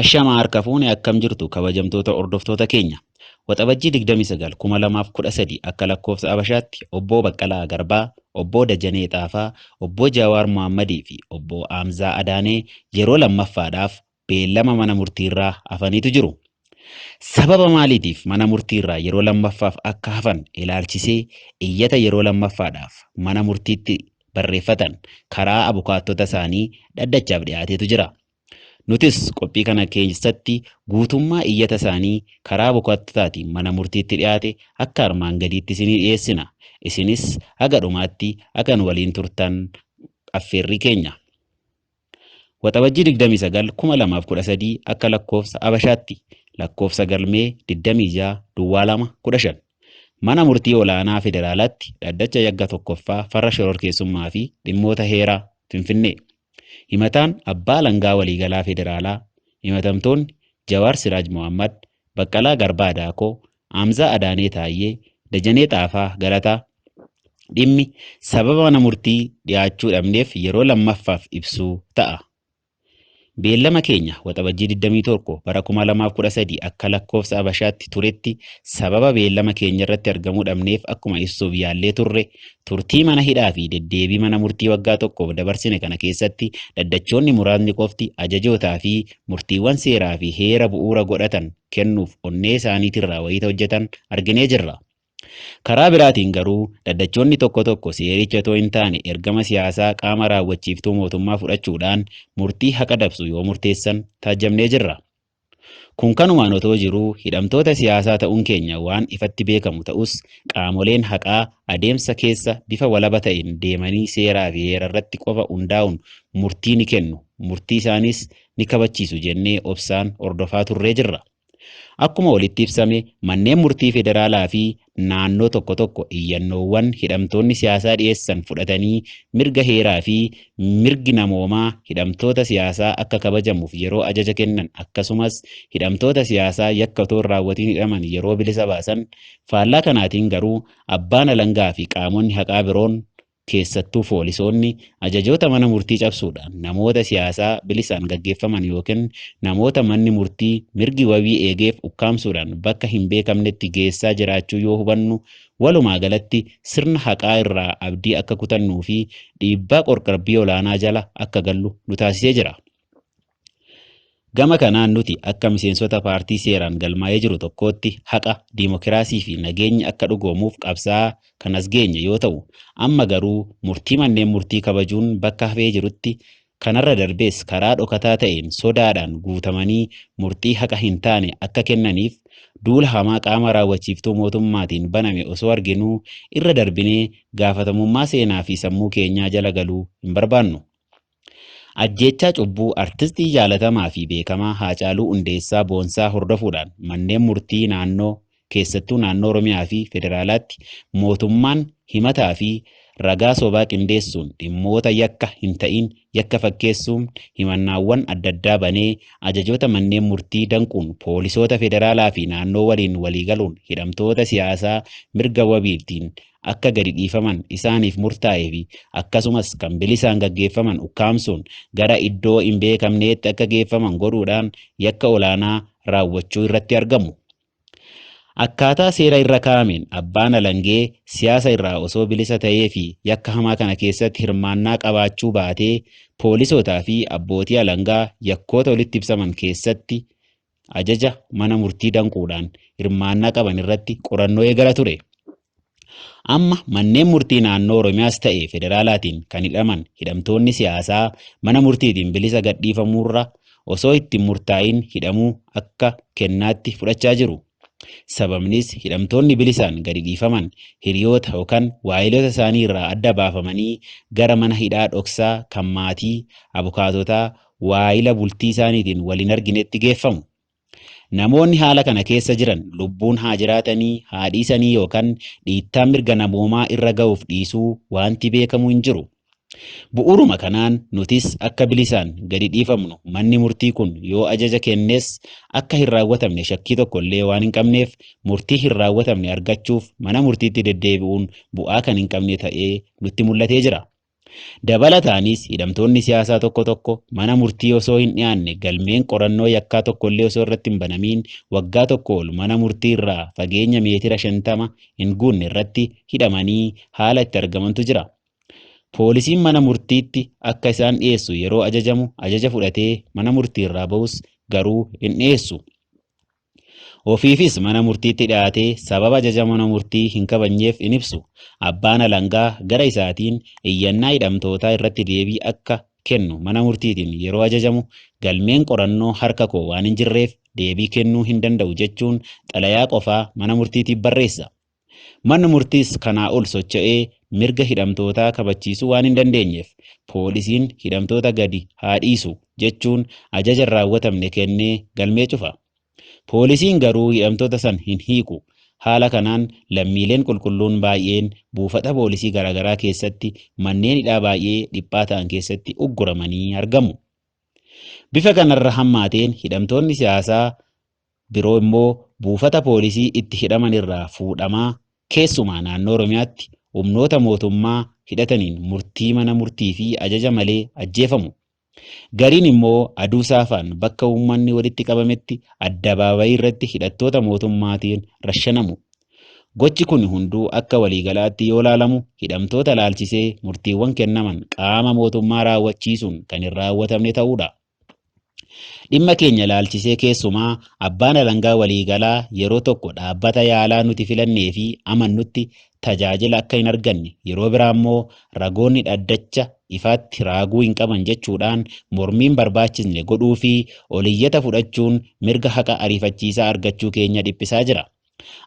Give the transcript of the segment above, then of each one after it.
Ashamaa harka fuune akkam jirtu kabajamtoota hordoftoota keenya. Waxabajjii 29, 2013 akka lakkoofsa Abashaatti Obboo Baqqalaa Garbaa, Obboo Dajanee Xaafaa, Obboo Jawaar Mohaammadii fi Obboo Haamzaa Adaanee yeroo lammaffaadhaaf beellama mana murtiirraa hafaniitu jiru. Sababa maaliitiif mana murtiirraa yeroo lammaffaaf akka hafan ilaalchisee iyyata yeroo lammaffaadhaaf mana murtiitti barreeffatan karaa abukaattota isaanii dhaddachaaf dhiyaateetu jira. Nutis qophii kana keessatti guutummaa iyyata isaanii karaa abukaattotaatiin mana murtiitti dhiyaate akka armaan gadiitti isinii dhiyeessina. Isinis haga dhumaatti akka nu waliin turtan affeerrii keenya. Waxabajjii 29, 2013 akka lakkoofsa Abashaatti lakkoofsa galmee 26 duwwaa 2 15. Mana Murtii Olaanaa Federaalaatti Dhaddacha Yakka 1ffaa Farra Shororkeessummaa fi Dhimmoota Heeraa, Finfinnee. Himataan Abbaa Alangaa Waliigalaa Federaalaa, himatamtoonni Jawaar Siraaj Mohaammad, Baqqalaa Garbaa Daakoo, Haamzaa Adaanee Taayyee, Dajanee Xaafaa Galataa. Dhimmi sababa mana murtii dhiyaachuu dhabneef yeroo lammaffaaf ibsuu ta'a. Beellama keenya Waxabajjii 21 bara 2013 akka lakkoofsa Abashaatti turetti sababa beellama keenyarratti argamuu dhabneef akkuma ibsuuf yaallee turre turtii mana hidhaa fi deddeebii mana murtii waggaa tokkoof dabarsine kana keessatti dhaddachoonni muraasni qofti ajajootaa fi murtiiwwan seeraa fi heera bu'uura godhatan kennuuf onnee isaaniitirraa wayita hojjetan arginee jirra. Karaa biraatiin garuu dhaddachoonni tokko tokko seericha otoo hin taane ergama siyaasaa qaama raawwachiiftuu mootummaa fudhachuudhaan murtii haqa dabsu yoo murteessan taajjabnee jirra. Kun kanumaan otoo jiruu hidhamtoota siyaasaa ta'uun keenya waan ifatti beekamu ta'us qaamoleen haqaa adeemsa keessa bifa walaba ta'een deemanii seeraa fi heerarratti qofa hundaa'uun murtii ni kennu, murtii isaaniis ni kabachiisu jennee obsaan hordofaa turree jirra. Akkuma olitti ibsame manneen murtii federaalaa fi naannoo tokko tokko iyyannoowwan hidhamtoonni siyaasaa dhiyeessan fudhatanii mirga heeraa fi mirgi namoomaa hidhamtoota siyaasaa akka kabajamuuf yeroo ajaja kennan akkasumas hidhamtoota siyaasaa yakka otoo hin raawwatiin hidhaman yeroo bilisa baasan faallaa kanaatiin garuu abbaan alangaa fi qaamonni haqaa biroon keessattuu foolisoonni ajajoota mana murtii cabsuudhaan namoota siyaasaa bilisaan gaggeeffaman yookiin namoota manni murtii mirgi wabii eegeef ukkaamsuudhaan bakka hin beekamnetti geessaa jiraachuu yoo hubannu walumaa galatti sirna haqaa irraa abdii akka kutannuu fi dhiibbaa qorqalbii olaanaa jala akka gallu nu taasisee jira. Gama kanaan nuti akka miseensota paartii seeraan galmaa'ee jiru tokkootti haqa, diimokiraasii fi nageenyi akka dhugoomuuf qabsaa'aa kan as geenye yoo ta'u, amma garuu murtii manneen murtii kabajuun bakka hafee jirutti kanarra darbees karaa dhokataa ta'een sodaadhaan guutamanii murtii haqa hin taane akka kennaniif duula hamaa qaama raawwachiiftuu mootummaatiin baname osoo arginuu irra darbinee gaafatamummaa seenaa fi sammuu keenyaa jala galuu hin barbaannu. Ajjeechaa cubbuu artistii jaalatamaa fi beekamaa Haacaaluu Hundeessaa Boonsaa hordofuudhaan manneen murtii naannoo, keessattuu naannoo Oromiyaa fi federaalaatti mootummaan himataa fi ragaa sobaa qindeessuun dhimmoota yakka hin ta'iin yakka fakkeessuun himannaawwan addaddaa banee ajajoota manneen murtii danquun poolisoota federaalaa fi naannoo waliin waliigaluun hidhamtoota siyaasaa mirga wabiitiin akka gadi dhiifaman isaaniif murtaa'ee fi akkasumas kan bilisaan gaggeeffaman ukkaamsuun gara iddoo hin beekamneetti akka geeffaman godhuudhaan yakka olaanaa raawwachuu irratti argamu. Akkaataa seera irra kaa'ameen abbaan alangee siyaasa irraa osoo bilisa ta'ee fi yakka hamaa kana keessatti hirmaannaa qabaachuu baatee poolisootaa fi abbootii alangaa yakkoota olitti ibsaman keessatti ajaja mana murtii danquudhaan hirmaannaa qaban irratti qorannoo eegala ture. Amma manneen murtii naannoo Oromiyaas ta'e federaalaatiin kan hidhaman hidhamtoonni siyaasaa mana murtiitiin bilisa gadhiifamuurra osoo itti hin murtaa'in hidhamuu akka kennaatti fudhachaa jiru. Sababnis hidhamtoonni bilisaan gadi dhiifaman hiriyoota yookaan waayiloota isaanii irraa adda baafamanii gara mana hidhaa dhoksaa kan maatii, abukaatotaa, waayila bultii isaaniitiin wal hin arginetti geeffamu. Namoonni haala kana keessa jiran lubbuun haa jiraatanii, haa dhiisanii yookaan dhiittaan mirga namoomaa irra ga'uuf dhiisuu waanti beekamu hin jiru. Bu'uuruma kanaan nutis akka bilisaan gadi dhiifamnu manni murtii kun yoo ajaja kennes akka hin raawwatamne shakkii tokko illee waan hin qabneef murtii hin raawwatamne argachuuf mana murtiitti deddeebi'uun bu'aa kan hin qabne ta'ee nutti mul'atee jira. Dabalataanis hidhamtoonni siyaasaa tokko tokko mana murtii osoo hin dhiyaanne galmeen qorannoo yakkaa tokkollee osoo irratti hin banamiin waggaa tokko ol mana murtii irraa fageenya meetira 50 hin guunne irratti hidhamanii haala itti argamantu jira. Poolisiin mana murtiitti akka isaan dhiyeessu yeroo ajajamu ajaja fudhatee mana murtii irraa bahus garuu hin dhiyeessu. Ofiifis mana murtiitti dhiyaatee sababa ajaja mana murtii hin kabajneef hin ibsu. Abbaan alangaa gara isaatiin iyyannaa hidhamtootaa irratti deebii akka kennu mana murtiitiin yeroo ajajamu galmeen qorannoo harka koo waan hin jirreef deebii kennuu hin danda'u jechuun xalayaa qofaa mana murtiitiif barreessa. Manni murtiis kanaa ol socho'ee mirga hidhamtootaa kabachiisuu waan hin dandeenyeef poolisiin hidhamtoota gadi haa dhiisu jechuun ajaja hin raawwatamne kennee galmee cufa. Poolisiin garuu hidhamtoota san hin hiiku. Haala kanaan lammiileen qulqulluun baay'een buufata poolisii garaagaraa keessatti manneen hidhaa baay'ee dhiphaa ta'an keessatti ugguramanii argamu. Bifa kanarra hammaateen hidhamtoonni siyaasaa biroo immoo buufata poolisii itti hidhaman irraa fuudhamaa keessumaa naannoo Oromiyaatti humnoota mootummaa hidhataniin murtii mana murtii fi ajaja malee ajjeefamu. Gariin immoo aduu saafaan bakka uummanni walitti qabametti addabaabayii irratti hidhattoota mootummaatiin rashanamu. Gochi kun hunduu akka waliigalaatti yoo laalamu hidhamtoota laalchisee murtiiwwan kennaman qaama mootummaa raawwachiisuun kan hin raawwatamne ta'uudha. Dhimma keenya ilaalchisee keessumaa abbaan alangaa waliigalaa yeroo tokko dhaabbata yaalaa nuti filannee fi amannutti tajaajila akka hin arganne yeroo biraa immoo ragoonni dhaddacha ifaatti raaguu hin qaban jechuudhaan mormiin barbaachisne godhuu fi oliyyata fudhachuun mirga haqa ariifachiisaa argachuu keenya dhiphisaa jira.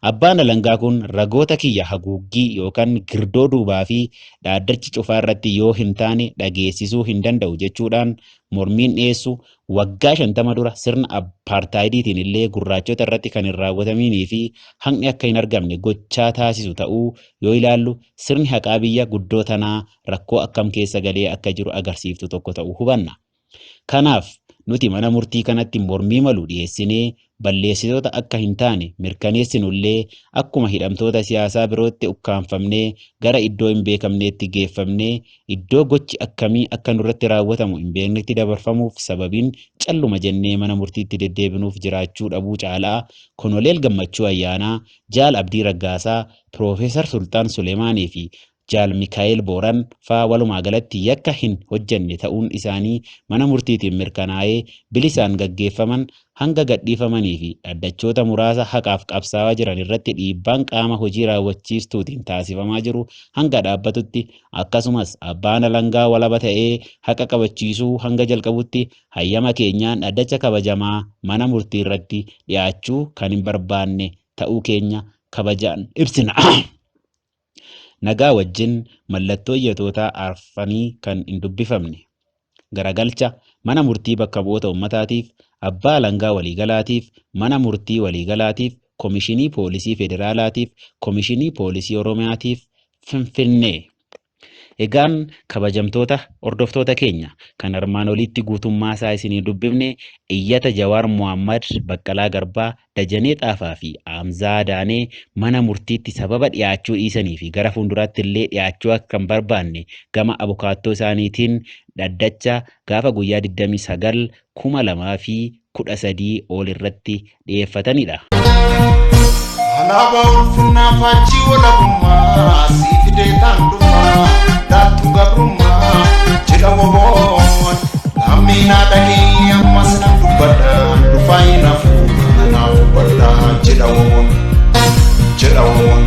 Abbaan alangaa kun ragoota kiyya haguuggii yookaan girdoo duubaa fi dhaaddachi cufaa irratti yoo hin taane dhageessisuu hin danda'u jechuudhaan mormiin dhiyeessu waggaa 50 dura sirna appaartaayidiitiin illee gurraachota irratti kan hin raawwatamiinii fi haqni akka hin argamne gochaa taasisu ta'uu yoo ilaallu sirni haqaa biyya guddoo tanaa rakkoo akkam keessa galee akka jiru agarsiiftu tokko ta'uu hubanna. Kanaaf nuti mana murtii kanatti mormii malu dhiyeessinee balleessitoota akka hin taane mirkaneessinullee akkuma hidhamtoota siyaasaa birootti ukkaamfamnee gara iddoo hin beekamneetti geeffamnee iddoo gochi akkamii akka nurratti raawwatamu hin beeknetti dabarfamuuf sababiin calluma jennee mana murtiitti deddeebinuuf jiraachuu dhabuu caalaa Konoleel Gammachuu Ayyaanaa, Jaal Abdii Raggaasaa, Piroofeesar Sulxaan Sulemaanii fi Jaal Mikaa'el Booran faa walumaa galatti yakka hin hojjenne ta'uun isaanii mana murtiitiin mirkanaa'ee bilisaan gaggeeffaman hanga gadhiifamanii fi dhaddachoota muraasa haqaaf qabsaawaa jiran irratti dhiibbaan qaama hojii raawwachiistuutiin taasifamaa jiru hanga dhaabbatutti akkasumas abbaan alangaa walaba ta'ee haqa kabachiisuu hanga jalqabutti hayyama keenyaan dhaddacha kabajamaa mana murtii irratti dhiyaachuu kan hin barbaanne ta'uu keenya kabajaan ibsina. Nagaa wajjin mallattoo iyyatootaa arfanii kan hin dubbifamne. Garagalcha Mana Murtii Bakka Bu'oota Ummataatiif, Abbaa Alangaa Waliigalaatiif, Mana Murtii Waliigalaatiif, Komishinii Poolisii Federaalaatiif, Komishinii Poolisii Oromiyaatiif, Finfinnee. Egaan kabajamtoota hordoftoota keenya kan armaan oliitti guutummaa isaa isinii dubbifne iyyata Jawaar Mohammad, Baqqalaa Garbaa, Dajanee Xaafaa fi Hamzaa Daanee mana murtiitti sababa dhiyaachuu dhiisanii fi gara fuulduraatti illee dhiyaachuu akka hin barbaanne gama abukaattoo isaaniitiin dhaddacha gaafa guyyaa 29 2013 ol irratti dhiyeeffatanidha. Alaabaa ulfinnaa faajjii walabummaa sii fidee taan dhufaa laattuu gabrummaa jedha woboon lammii naa dhagee ammas nan dubbadha dhufaa hin hafu kana naaf hubadha jedha woboon jedha woboon.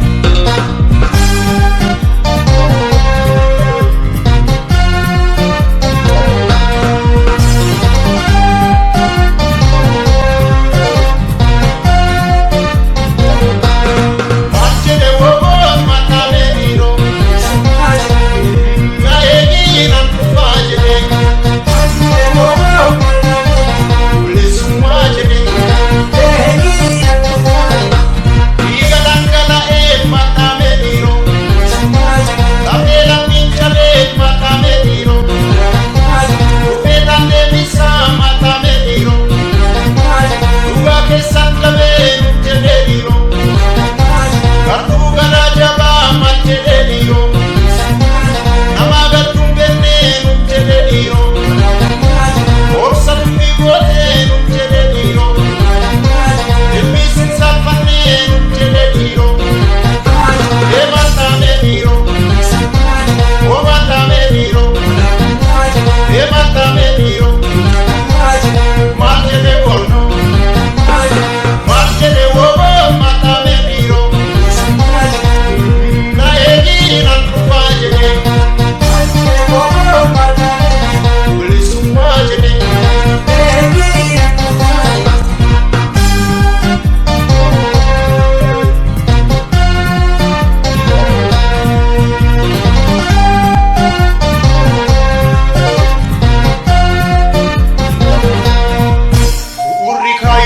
Maal jedhe woboon mataalee dhiiroo ga'ee nan dhufaa jedhe bilisummaa jedhe dhiiga dhangala'ee.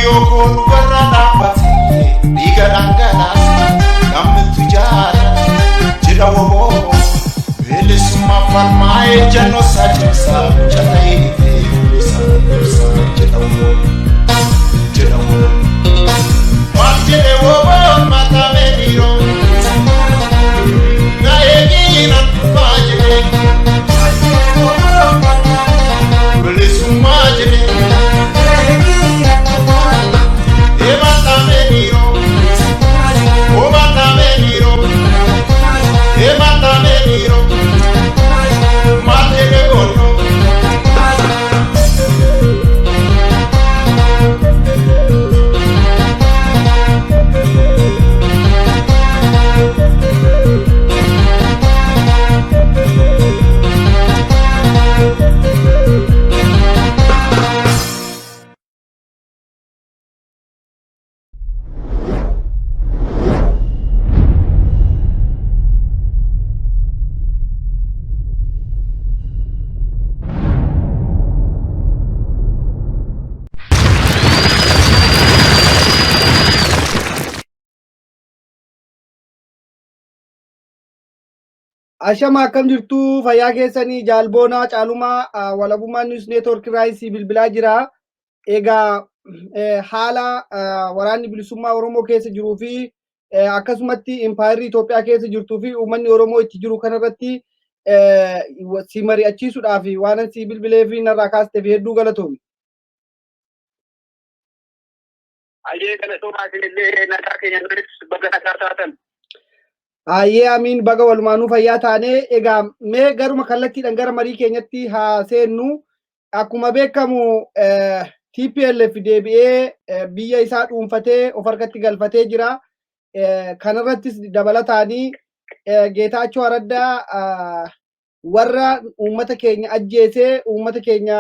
Biyyoo koo dhugarraa dhaabbate dhiiga dhangalaase namnitu jaalate jedha woboo bilisummaa falmaa ejjannoo isaa cimsaa mucaa ta'ee ibsa ibsa jedha woboo jedha woboo. Maal jedhe woboon mataa meediiroo na eeginan dhufaa jedhe bilisummaa jedhe eemataa meediiroo omataa meediiroo eemataa meediiroo maal jedhe goonoo. Ashama, akkam jirtu? Fayyaa keessanii? Jaalboonaa Caalumaa Walabummaa News Network irraa isii bilbilaa jira. Egaa haala waraanni bilisummaa Oromoo keessa jiruu fi akkasumatti impaayirri Itoophiyaa keessa jirtuu fi uummanni Oromoo itti jiru kanarratti si mari'achiisuudhaaf waan si bilbilee fi narraa kaasteef hedduu galatoomi. Ayyee, galatoomaa isinillee, nagaa keenya nutis baga nagaa taatan. Ayyee, amiin, baga walumaanuu fayyaa taanee. Egaa mee garuma kallattiidhaan gara marii keenyatti haa seennu. Akkuma beekamu TPLF deebi'ee biyya isaa dhuunfatee of harkatti galfatee jira. Kanarrattis dabalataanii Geetaachoo Araddaa warra uummata keenya ajjeesee uummata keenya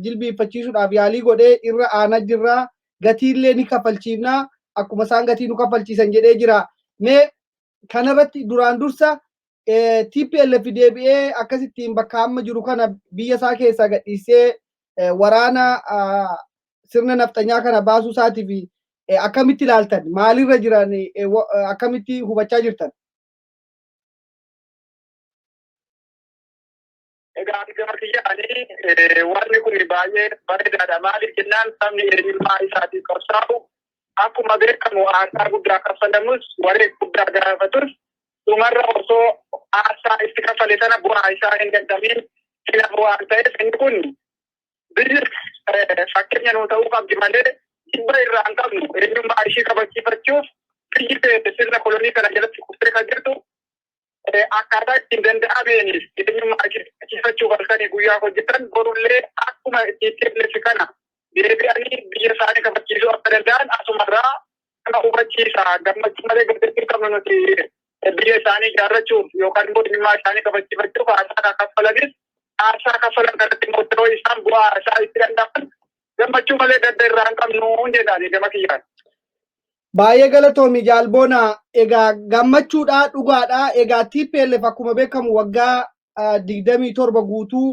jilbiinfachiisuudhaaf yaalii godhee irra aanaa jirra. Gatiillee ni kaffalchiifna akkuma isaan gatii nu kaffalchiisan jedhee jira. Mee kanarratti duraan dursa TPLF deebi'ee akkasittiin bakka amma jiru kana biyya isaa keessaa gadhiisee waraana sirna nafxanyaa kana baasuu isaatiif akkamitti ilaaltan? Maalirra jiran? Akkamitti hubachaa jirtan? Egaa gama kiyyaanii wanni kun baay'ee bareedaadha. Maaliif jennaan, sabni eenyummaa isaatiif qabsaa'u akkuma beekamu aarsaa guddaa kaffalamus, wareeg guddaa gaafatus, dhumarra osoo aarsaa itti kaffale sana bu'aa isaa hin dandamiin hin hafu waan ta'eef, inni kun biyyi fakkeenya nuu ta'uu qabdi malee jibba irraa hin qabnu. Eenyummaa ishii kabachiifachuuf biyyi feete sirna kolonii kana jalatti kuftee kan jirtu akkaataa ittiin danda'ameenis eenyummaa ishii kabachiifachuuf halkanii guyyaa hojjetan, borullee akkuma TPLF kana deebi'anii biyya isaanii kabachiisuu akka danda'an asumarraa nama hubachiisa. Gammachuu malee gaddachuu qabnu nuti biyya isaanii ijaarrachuuf yookaan immoo eenyummaa isaanii kabachiifachuuf aarsaa kan kaffalanis, aarsaa kaffalan kanatti immoo yeroo isaan bu'aa isaa itti danda'an gammachuu malee gadda irraa hin qabnu jedhaani gama kiyyaan. Baay'ee galatoomi, Jaalboona. Egaa gammachuudha, dhugaadha. Egaa TPLF akkuma beekamu waggaa 27 guutuu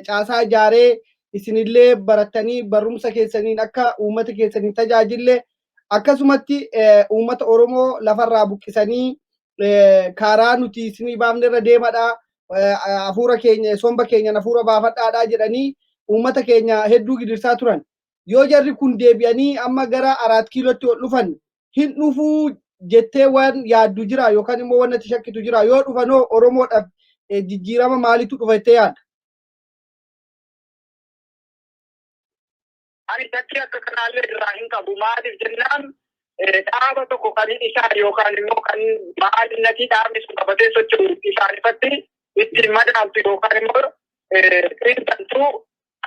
caasaa ijaaree isinillee barattanii barumsa keessaniin akka uummata keessaniin tajaajille, akkasumatti uummata Oromoo lafarraa buqqisanii karaa nuti isinii baafne irra deemadha, hafuura keenya somba keenyan hafuura baafadhaadha jedhanii uummata keenya hedduu gidirsaa turan. Yoo jarri kun deebi'anii amma gara Araat Kiilootti ol dhufan, hin dhufuu jettee waan yaaddu jira yookaan immoo waan ati shakkitu jira? Yoo dhufanoo Oromoodhaaf jijjiirama maaliitu dhufa jettee yaadda? Ani shakkii akka kanaallee irraa hin qabu. Maaliif jennaan, dhaaba tokko kan isaa yookaan immoo kan maalinnatii dhaabni sun qabatee socho'u isaan ifatti ittiin madaaltu yookaan immoo xiinxaltu,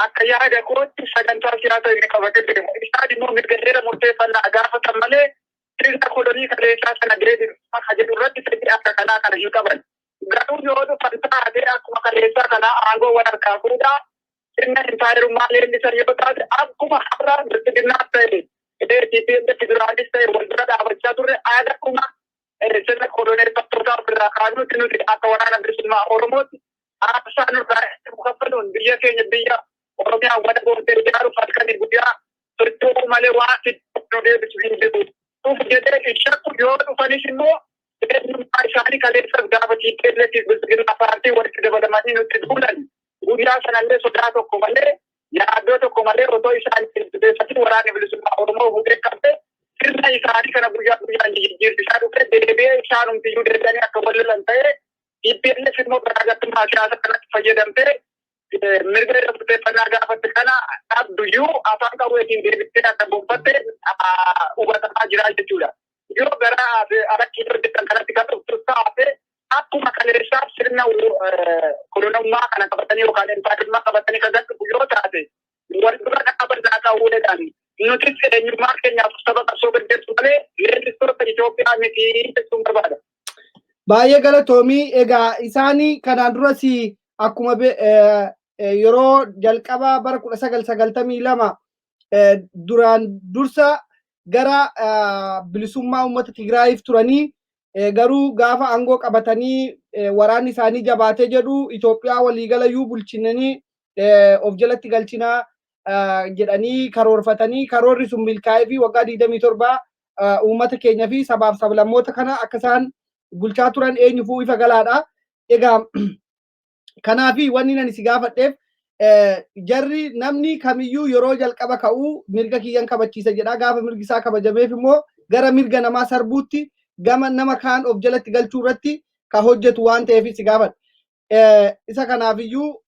akka yaada kootti sagantaa siyaasaa inni qabatee deemu. Isaan immoo mirga heera murteeffannaa gaafatan malee sirna kolonii kaleessaa sana deebifama ka jedhu irratti fedhii akka kanaa kana hin qaban. Garuu yoo dhufan taate akkuma kaleessaa kanaa aangoo wal harkaa fuudhaa sirna impaayerummaa leellisan yoo taate, akkuma har'a bilxiginnaas ta'e TPLF duraanis ta'e wal bira dhaabachaa turre, akkuma sirna koloneeffattootaa ofirraa kaanuutti, nuti akka Waraana Bilisummaa Oromootti aarsaa nurraa kaffaluun biyya keenya, biyya Oromiyaa wada goontee ijaaruuf halkanii guyyaa socho'uu malee waan nu deebisu hin jiru. Dhufu jedhee shakku. Yoo dhufanis immoo eenyummaa isaanii kaleessas gaafa TPLF Bilxiginnaa paartii walitti dabalamanii nutti duulan, guyyaa sanallee sodaa tokko malee, yaaddoo tokko malee, otoo isaan beessatiin Waraanni Bilisummaa Oromoo fuudhee qabee sirna isaanii kana guyyaa guyyaan jijjiirsisaa dhufe. Deebi'ee isaanumtiyyuu deebi'anii akka wal lolan ta'e. TPLF immoo garaagartummaa siyaasa kanatti fayyadamtee mirga irra murteeffannaa gaafatte kana dhabduyyuu afaan qawweetiin deebiftee akka gonfatte hubatamaa jira jechuudha. Yoo gara Arakkiin hojjetan kanatti kan dhuftu taate, akkuma kaleessaa sirna kolonummaa kana qabatanii yookaan impaayerummaa qabatanii kan dhufu yoo taate, wal dura dhaabannaa qawweedhaan. Nutis eenyummaa keenyaaf saba qabsoo gaggeessu malee leellistoota Itoophiyaa miti jechuun barbaada. Baay'ee galatoomii. Egaa isaanii kanaan duras akkuma yeroo jalqaba bara 1992 duraan dursa gara bilisummaa uummata Tigraayiif turanii, garuu gaafa aangoo qabatanii waraanni isaanii jabaatee jedhu Itoophiyaa waliigalayyuu bulchinanii of jalatti galchinaa jedhanii karoorfatanii, karoorri sun milkaa'ee fi waggaa 27 uummata keenya fi sabaaf sablammoota kana akka isaan bulchaa turan eenyufuu ifa galaadha. Egaa kanaafi wanni ani si gaafadheef, jarri namni kamiyyuu yeroo jalqaba ka'uu mirga kiyyan kabachiisa jedha. Gaafa mirgi isaa kabajameef immoo gara mirga namaa sarbuutti, gama nama kaan of jalatti galchuu irratti ka hojjetu waan ta'eef si gaafadha. Isa kanaafiyyuu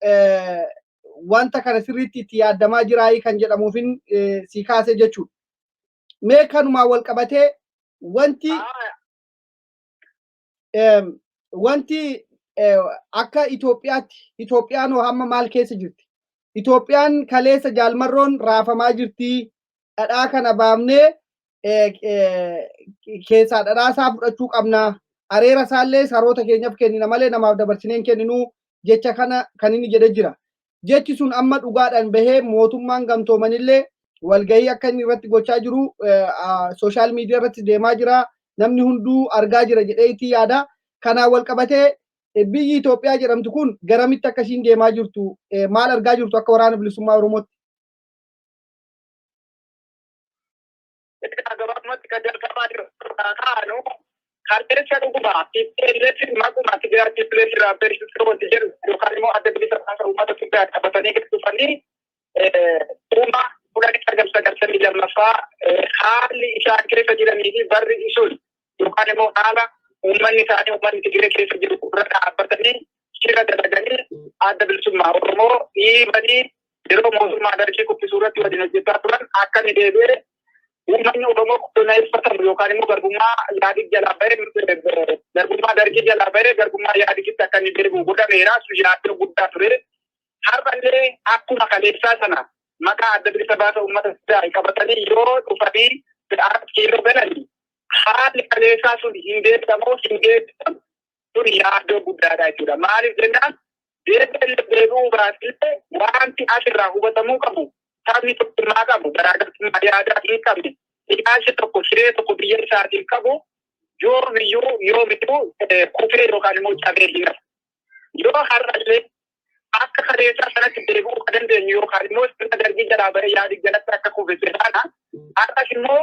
wanta kana sirriitti itti yaadamaa jiraayii kan jedhamuufin si kaase jechuudha. Mee kanumaan wal qabatee wanti akka Itoophiyaatti, Itoophiyaan hoo hamma maal keessa jirti? Itoophiyaan kaleessa jaalmarroon raafamaa jirti. Dhadhaa kana baafnee keessaa dhadhaa isaa fudhachuu qabna. Areera isaallee saroota keenyaaf kennina malee namaaf dabarsinee hin kenninuu jecha kana kan inni jedhee jira. Jechi sun amma dhugaadhaan bahee mootummaan gamtoomanillee walgahii akka inni irratti gochaa jiru social media irratti deemaa jira. Namni hunduu argaa jira jedhee itti yaada. Kanaan wal qabatee biyyi Itoophiyaa jedhamtu kun garamitti akka ishiin deemaa jirtu maal argaa jirtu akka Waraana Bilisummaa Oromootti? Gabaabumatti kan jalqabaa jiru kaanu, kaleessa dhuguma TPLF maquma Tigraay TPLF irraa beeksisuu wanti jedhu yookaan immoo Adda Bilisa Baasaa Uummata Tigraay qabatanii gadi dhufanii 1992 haalli isaan keessa jiranii fi barri sun yookaan immoo haala uummanni isaanii, uummanni Tigree keessa jiru irra dhaabbatanii shira dalaganii Adda Bilisummaa Oromoo dhiibanii yeroo mootummaa Dargii kuffisuu irratti waliin hojjechaa turan akka inni deebi'ee uummanni Oromoo koloneeffatamu yookaan immoo garbummaa Yaadig jalaa bahee, garbummaa Dargii jalaa bahee garbummaa Yaadigitti akka inni deebi'u godhameera. Sun yaaddoo guddaa ture. Har'allee akkuma kaleessaa sana maqaa Adda Bilisa Baasa Uummata Tigraay qabatanii yoo dhufanii yeroo galanii, haalli kaleessaa sun hin deebi'amoo hin deebi'amu, sun yaaddoo guddaadha jechuudha. Maaliif jennaan, deebi'ellee deebi'uu baasillee wanti asirraa hubatamuu qabu, sabni tokkummaa qabu, garaagartummaa yaadaa hin qabne, ilaalcha tokko, hiree tokko biyya isaatiif qabu yoomiyyuu yoomiyyuu kufee yookaan immoo cabee hin hafu. Yoo har'allee akka kaleessaa sanatti deebi'uu kan dandeenyu yookaan immoo sirna Dargii jalaa bahee Yaadii jalatti akka kufe seeraana, har'as immoo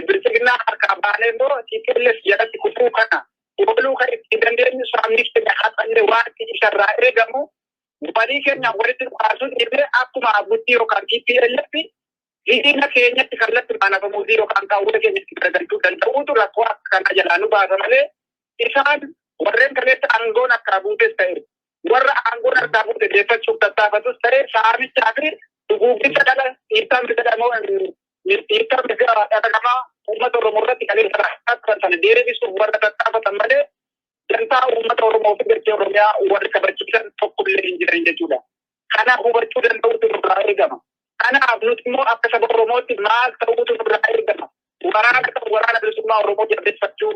Bilxiginnaa harkaa baanee immoo TPLF jalatti kufuu kana ooluu kan ittiin dandeenyu, sabni keenya har'allee wanti isarraa eegamu walii keenya walitti dhukaasuu dhiibee akkuma Abbutti yookaan TPLF diina keenyatti kallattumaan afamuusii yookaan qawwee keenyatti garagalchuu danda'uutu rakkoo akka kanaa jalaa nu baasa malee, isaan warreen kaleessa aangoon harkaa buutes ta'e, warra aangoon harkaa buute deeffachuuf tattaafatus ta'e, saamichaa fi duguuginsa dhala dhiittaa mirga dhiittaa mirga dhala namaa uummata Oromoo irratti kaleessa rakkatan sana deebisuuf warra tattaafatan malee, dantaa uummata Oromoo fi dachee Oromiyaa warri kabachiisan tokkollee hin jiran jechuudha. Kana hubachuu danda'utu nurraa eegama. Kanaaf nuti immoo akka saba Oromootti maal ta'uutu nurraa eegama? Waraana ta'u, Waraana Bilisummaa Oromoo jabeeffachuu,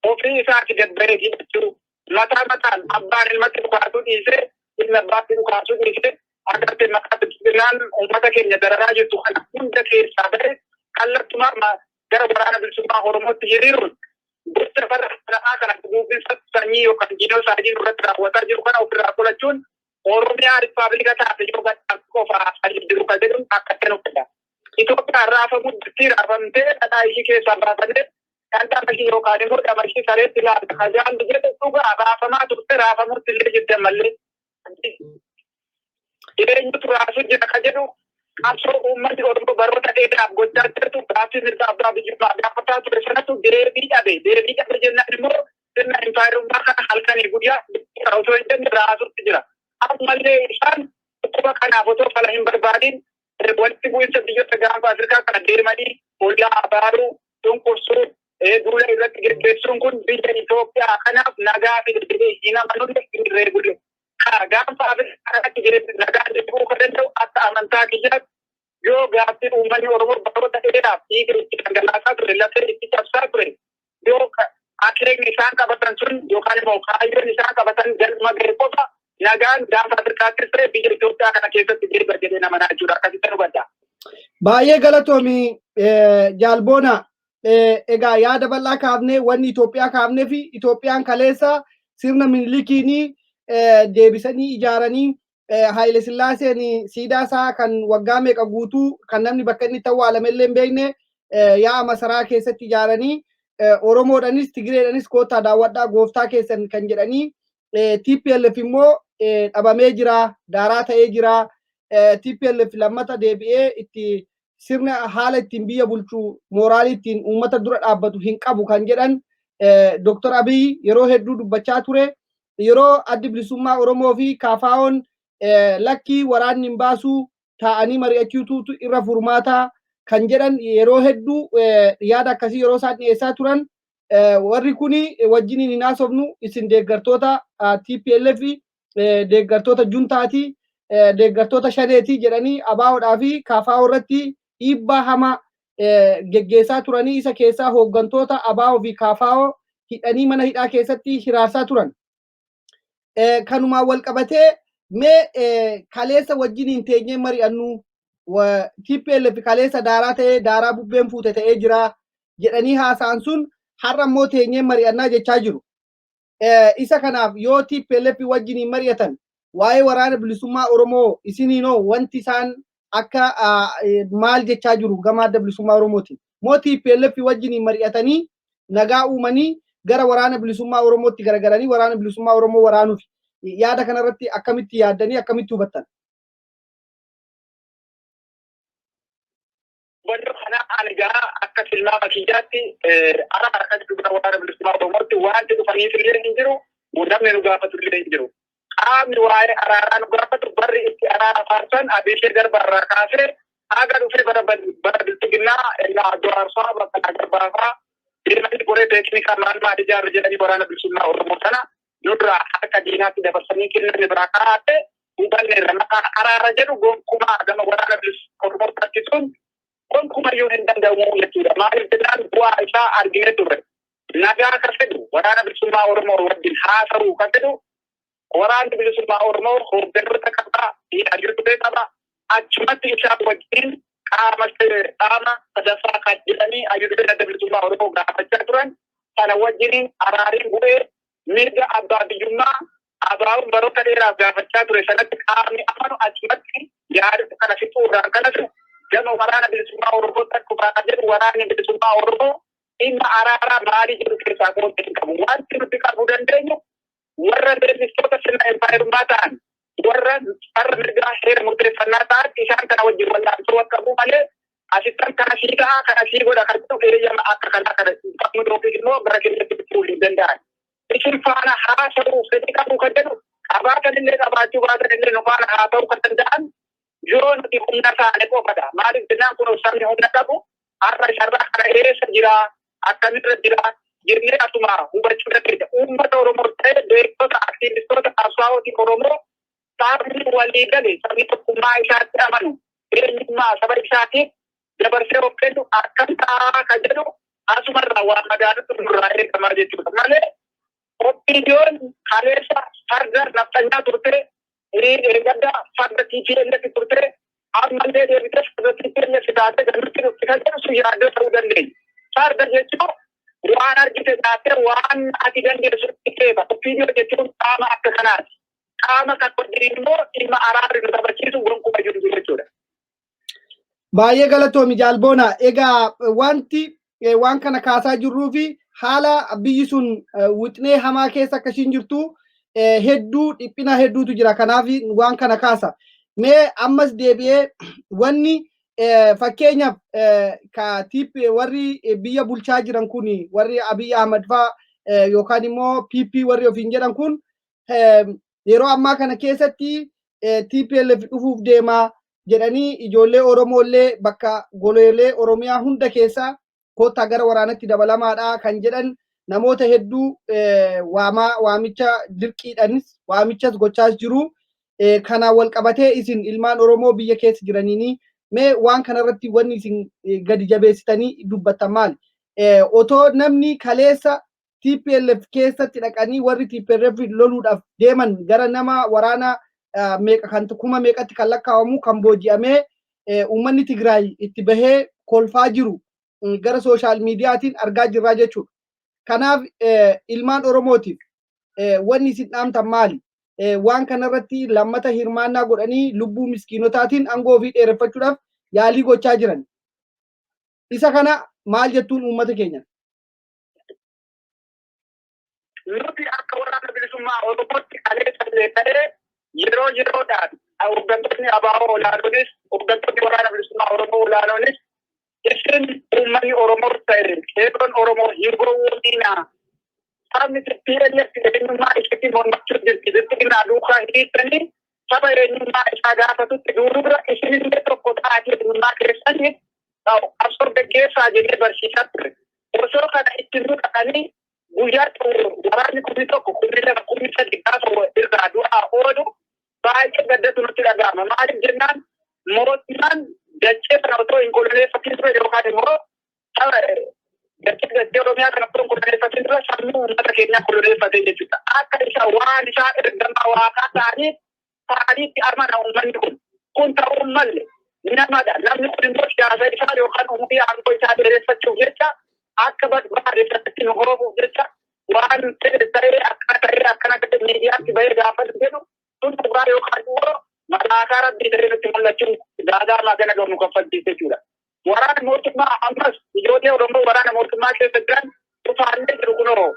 ofii isaati gad bahee hidhachuu, mataa mataan abbaan ilmatti dhukaasuu dhiisee, ilmi abbaatti dhukaasuu dhiisee, agartee maqaa Bilxiginnaan uummata keenya dararaa jirtu kana hunda keessaa bahe kallattumaa gara Waraana Bilisummaa Oromootti hiriiruun gocha bara kanaa kana duguuginsa sanyii yookaan genocide irratti raawwataa jiru kana ofirraa qolachuun Oromiyaa riippaabilika taate yoo gadhaabdu qofa jiru kan jedhu akka itti fedha. Itoophiyaan raafamuu jirti, raafamtee dhadhaa ishii keessaa baafamee dhandhama ishii yookaan immoo dhama ishii sareetti laata kajaan jedhu dhugaa raafamaa turte, raafamuutti illee jirti ammallee. Eenyutu raasuu jira ka jedhu qabsoo uummanni Oromoo baroota dheeraaf gochaa jirtu, gaaffii mirga abbaa biyyummaa gaafataa ture sanatu deebii dhabe. Deebii dhabe jennaan immoo sirna impaayerummaa kana halkanii guyyaa osoo hin jenne raasuutti jira. Ammallee isaan dhukkuba kanaaf otoo fala hin barbaadin walitti bu'insa biyyoota gaanfa Afrikaa kana deemanii ollaa abaaruu, cunqursuu, duula irratti geggeessuun kun biyya Itoophiyaa kanaaf nagaa fide jedhee hin amanulle, hin reegulle. Gaanfa Afrikaa kanatti nagaan deebi'uu kan danda'u akka amantaa kiyyaatti yoo gaaffii uummanni Oromoo baroota dheeraaf dhiiga itti dhangalaasaa ture, lafee itti cabsaa ture, yoo akeekni isaan qabatan sun yookaan immoo kaayyoon isaan qabatan galma ga'e qofa nagaan gaanfa Afrikaattis ta'e biyya Itoophiyaa kana keessatti deebi'a jedhee nama jechuudha. Akkasitti hubadha. Baay'ee galatoomi, Jaalboona. Egaa yaada bal'aa kaafnee, wanni Itoophiyaa kaafnee fi Itoophiyaan kaleessa sirna Minilikiinii deebisanii ijaaranii, Haayile Sillaaseen siidaa isaa kan waggaa meeqa guutuu kan namni bakka inni itti awwaalame illee hin beekne yaa'a masaraa keessatti ijaaranii, Oromoodhanis Tigireedhanis koottaa daawwadhaa gooftaa keessan kan jedhanii, TPLF immoo dhabamee jira, daaraa ta'ee jira. TPLF lammata deebi'ee itti sirna haala ittiin biyya bulchu, mooraalii ittiin uummata dura dhaabbatu hin qabu kan jedhan Dr. Abiy yeroo hedduu dubbachaa ture. Yeroo Addi Bilisummaa Oromoo fi KFO'n lakkii, waraanni hin baasuu, taa'anii mari'achuutu irra furmaataa kan jedhan, yeroo hedduu yaada akkasii yeroo isaan dhiyeessaa turan, warri kuni wajjiniin hin haasofnu, isin deeggartoota TPLF, deeggartoota juntaati, deeggartoota shaneeti jedhanii ABOdhaa fi KFO irratti dhiibbaa hamaa geggeessaa turanii, isa keessaa hooggantoota ABO fi KFO hidhanii mana hidhaa keessatti hiraarsaa turan. Kanumaan wal qabatee mee kaleessa wajjiniin teenyee mari'annu, TPLF kaleessa daaraa ta'ee, daaraa bubbeen fuute ta'ee jira jedhanii haasa'an sun har'a immoo teenyee mari'annaa jechaa jiru. Isa kanaaf yoo TPLF wajjiniin mari'atan waa'ee Waraana Bilisummaa Oromoo isiniinoo wanti isaan akka maal jechaa jiru gama Adda Bilisummaa Oromooti? Moo TPLF wajjiniin mari'atanii nagaa uumanii gara Waraana Bilisummaa Oromootti garagaranii Waraana Bilisummaa Oromoo waraanuuf? Yaada kanarratti akkamitti yaaddanii, akkamitti hubattan? Hubannoo kana ani gaa akka tilmaama kiyyaatti araara kan jiru gara Waraana Bilisummaa Oromootti wanti dhufaniif illee hin jiru, namni nu gaafatu illee hin jiru. Qaamni waa'ee araaraa nu gaafatu barri itti araara faarsan Abiishee Garbaarraa kaasee haga dhufee bara bara Bilxiginnaa innaa Jawaarfaa, Baqqalaa Garbaafaa deemanii koree teeknikaa maal maal ijaarre jedhanii Waraana Bilisummaa Oromoo sana nurraa harka diinaatti dabarsanii kennan irraa kaasee hubanne irra maqaa araara jedhu gonkumaa gama Waraana Bilisummaa Oromoo taasisuun gonkumayyuu hin danda'amu jechuudha. Maaliif jennaan bu'aa isaa arginee turre. Nagaa ka fedhu, Waraana Bilisummaa Oromoo wajjin haasa'uu ka fedhu, Waraanni Bilisummaa Oromoo hoogganoota qaba, hayyuu qaba. Achumatti isaan wajjin qaama sadaffaa kan jedhanii hayyuu Adda Bilisummaa Oromoo gaafachaa turan sana wajjin araariin bu'ee mirga abbaa biyyummaa ABO'n baroota dheeraaf gaafachaa ture sanatti qaamni amanu achumatti yaada kana fixuurraan kanatu gama Waraana Bilisummaa Oromoo dhufaa jedhu, Waraanni Bilisummaa Oromoo dhimma araaraa maalii jedhu keessaa qooda hin qabu. Wanti nuti qabuu dandeenyu warra leellistoota sirna impaayerummaa ta'an, warra farra mirgaa heera murteeffannaa ta'an, isaan kana wajjin wal'aansoo akka qabu malee asittan kana sii ta'a, kana sii godha kan jedhu eeyyama akka kanaa kana qabnu yookiis immoo gara keenyatti dhufuu hin danda'an. Isin faana haasa'uu fedhii qabu kan jedhu qabaatan illee, qabaachuu baatan illee, nu faana haasa'uu kan danda'an yoo nuti humna taane qofadha. Maaliif jennaan kun sabni humna qabu har'a isarraa kana eessa jira, akkamirra jira jennee asuma hubachuu dandeenya. Uummata Oromoo ta'e, beektota, aktiivistoota, qabsaa'otii Oromoo, sabni walii gale, sabni tokkummaa isaatti amanu, eenyummaa saba isaatiif dabarsee of kennu akkam ta'aa kan jedhu asumarraa waa magaalatti nurraa eegamaa jechuudha malee OPDOn kaleessa farda nafxanyaa turte, eegadda farda TPLF turte, ammallee deebitee farda TPLF taatee galutti dhufti kan jedhu sun yaaddoo ta'uu dandeenya. Farda jechuun waan argite taatee waan ati dandeessu feeta. OPDO jechuun qaama akka kanaati. Qaama kan wajjin immoo dhimma araarri nu taphachiisu gonkumaa jiru jechuudha. Baay'ee galatoomi Jaalboona. Egaa wanti waan kana kaasaa jirruu fi haala biyyi sun wixinee hamaa keessa akka ishiin jirtu hedduu dhiphina hedduutu jira. Kanaaf waan kana kaasa. Mee ammas deebi'ee wanni fakkeenyaaf ka TP warri biyya bulchaa jiran kun, warri Abiy Ahmad faa yookaan immoo PP warri ofiin jedhan kun, yeroo ammaa kana keessatti TPLF dhufuuf deemaa jedhanii ijoollee Oromoo illee bakka goleelee Oromiyaa hunda keessa koottaa gara waraanatti dabalamaadha kan jedhan namoota hedduu waamaa, waamicha dirqiidhaanis waamichas gochaas jiru. Kanaan wal qabatee isin ilmaan Oromoo biyya keessa jiraniini mee waan kanarratti wanni isin gadi jabeessitanii dubbattan maali? Otoo namni kaleessa TPLF keessatti dhaqanii warri TPLF loluudhaaf deeman gara nama waraana meeqa kan kuma meeqatti kan lakkaa'amu kan booji'amee uummanni Tigraay itti bahee kolfaa jiru gara social mediaatiin argaa jirraa jechuudha. Kanaaf ilmaan Oromootiif wanni isin dhaamtan maali? Waan kanarratti lammata hirmaannaa godhanii lubbuu miskiinotaatiin aangoo ofii dheereffachuudhaaf yaalii gochaa jiran. Isa kana maal jettuun uummata keenya? Nuti akka Waraana Bilisummaa Oromootti kaleessa illee ta'ee yeroo yeroodhaan hooggantoonni ABO olaanoonis, hooggantoonni Waraana Bilisummaa Oromoo olaanoonis, isin uummanni Oromoo ta'e qeerroon Oromoo hin gowwoomina. Sabni TPLF eenyummaa isheetti mormachuu jirti. Bilxiginnaa duukaa hiriirtanii saba eenyummaa isaa gaafatutti duudurra isinillee tokko ta'atii eenyummaa keessaniif qabsoo gaggeessaa jennee barsiisaa ture. Osoo kana itti naqanii guyyaatti waraanni 1000, 2000, 3000 gaafa irraa du'aa oolu baay'ee gaddatu nutti dhaga'ama. Maaliif jennaan, mootummaan dachee sana otoo hin koloneeffatin ture yookaan immoo saba dachee Oromiyaa kana otoo hin koloneeffatin dura sammuu uummata keenyaa koloneeffate jechuudha. Akka isa waan isaa ergamaa waaqaa ta'anii ta'aniitti amana uummanni kun. Kun ta'uu malle namadha. Namni kun immoo siyaasa isaa yookaan umurii aangoo isaa dheereffachuuf jecha, akka barbaade irratti nu oofuuf jecha, waan ta'e ta'ee akkana ta'ee akkana ta'e miidiyaatti bahee gaafa jedhu sun dhugaa yookaan immoo malaakaa rabbii ta'ee nutti mul'achuun gaagaamaa gana gahu nu kaffalchiise jechuudha. Waraana mootummaa ammas ijoollee Oromoo waraana mootummaa keessa jiran dhufaallee jiru, kunoo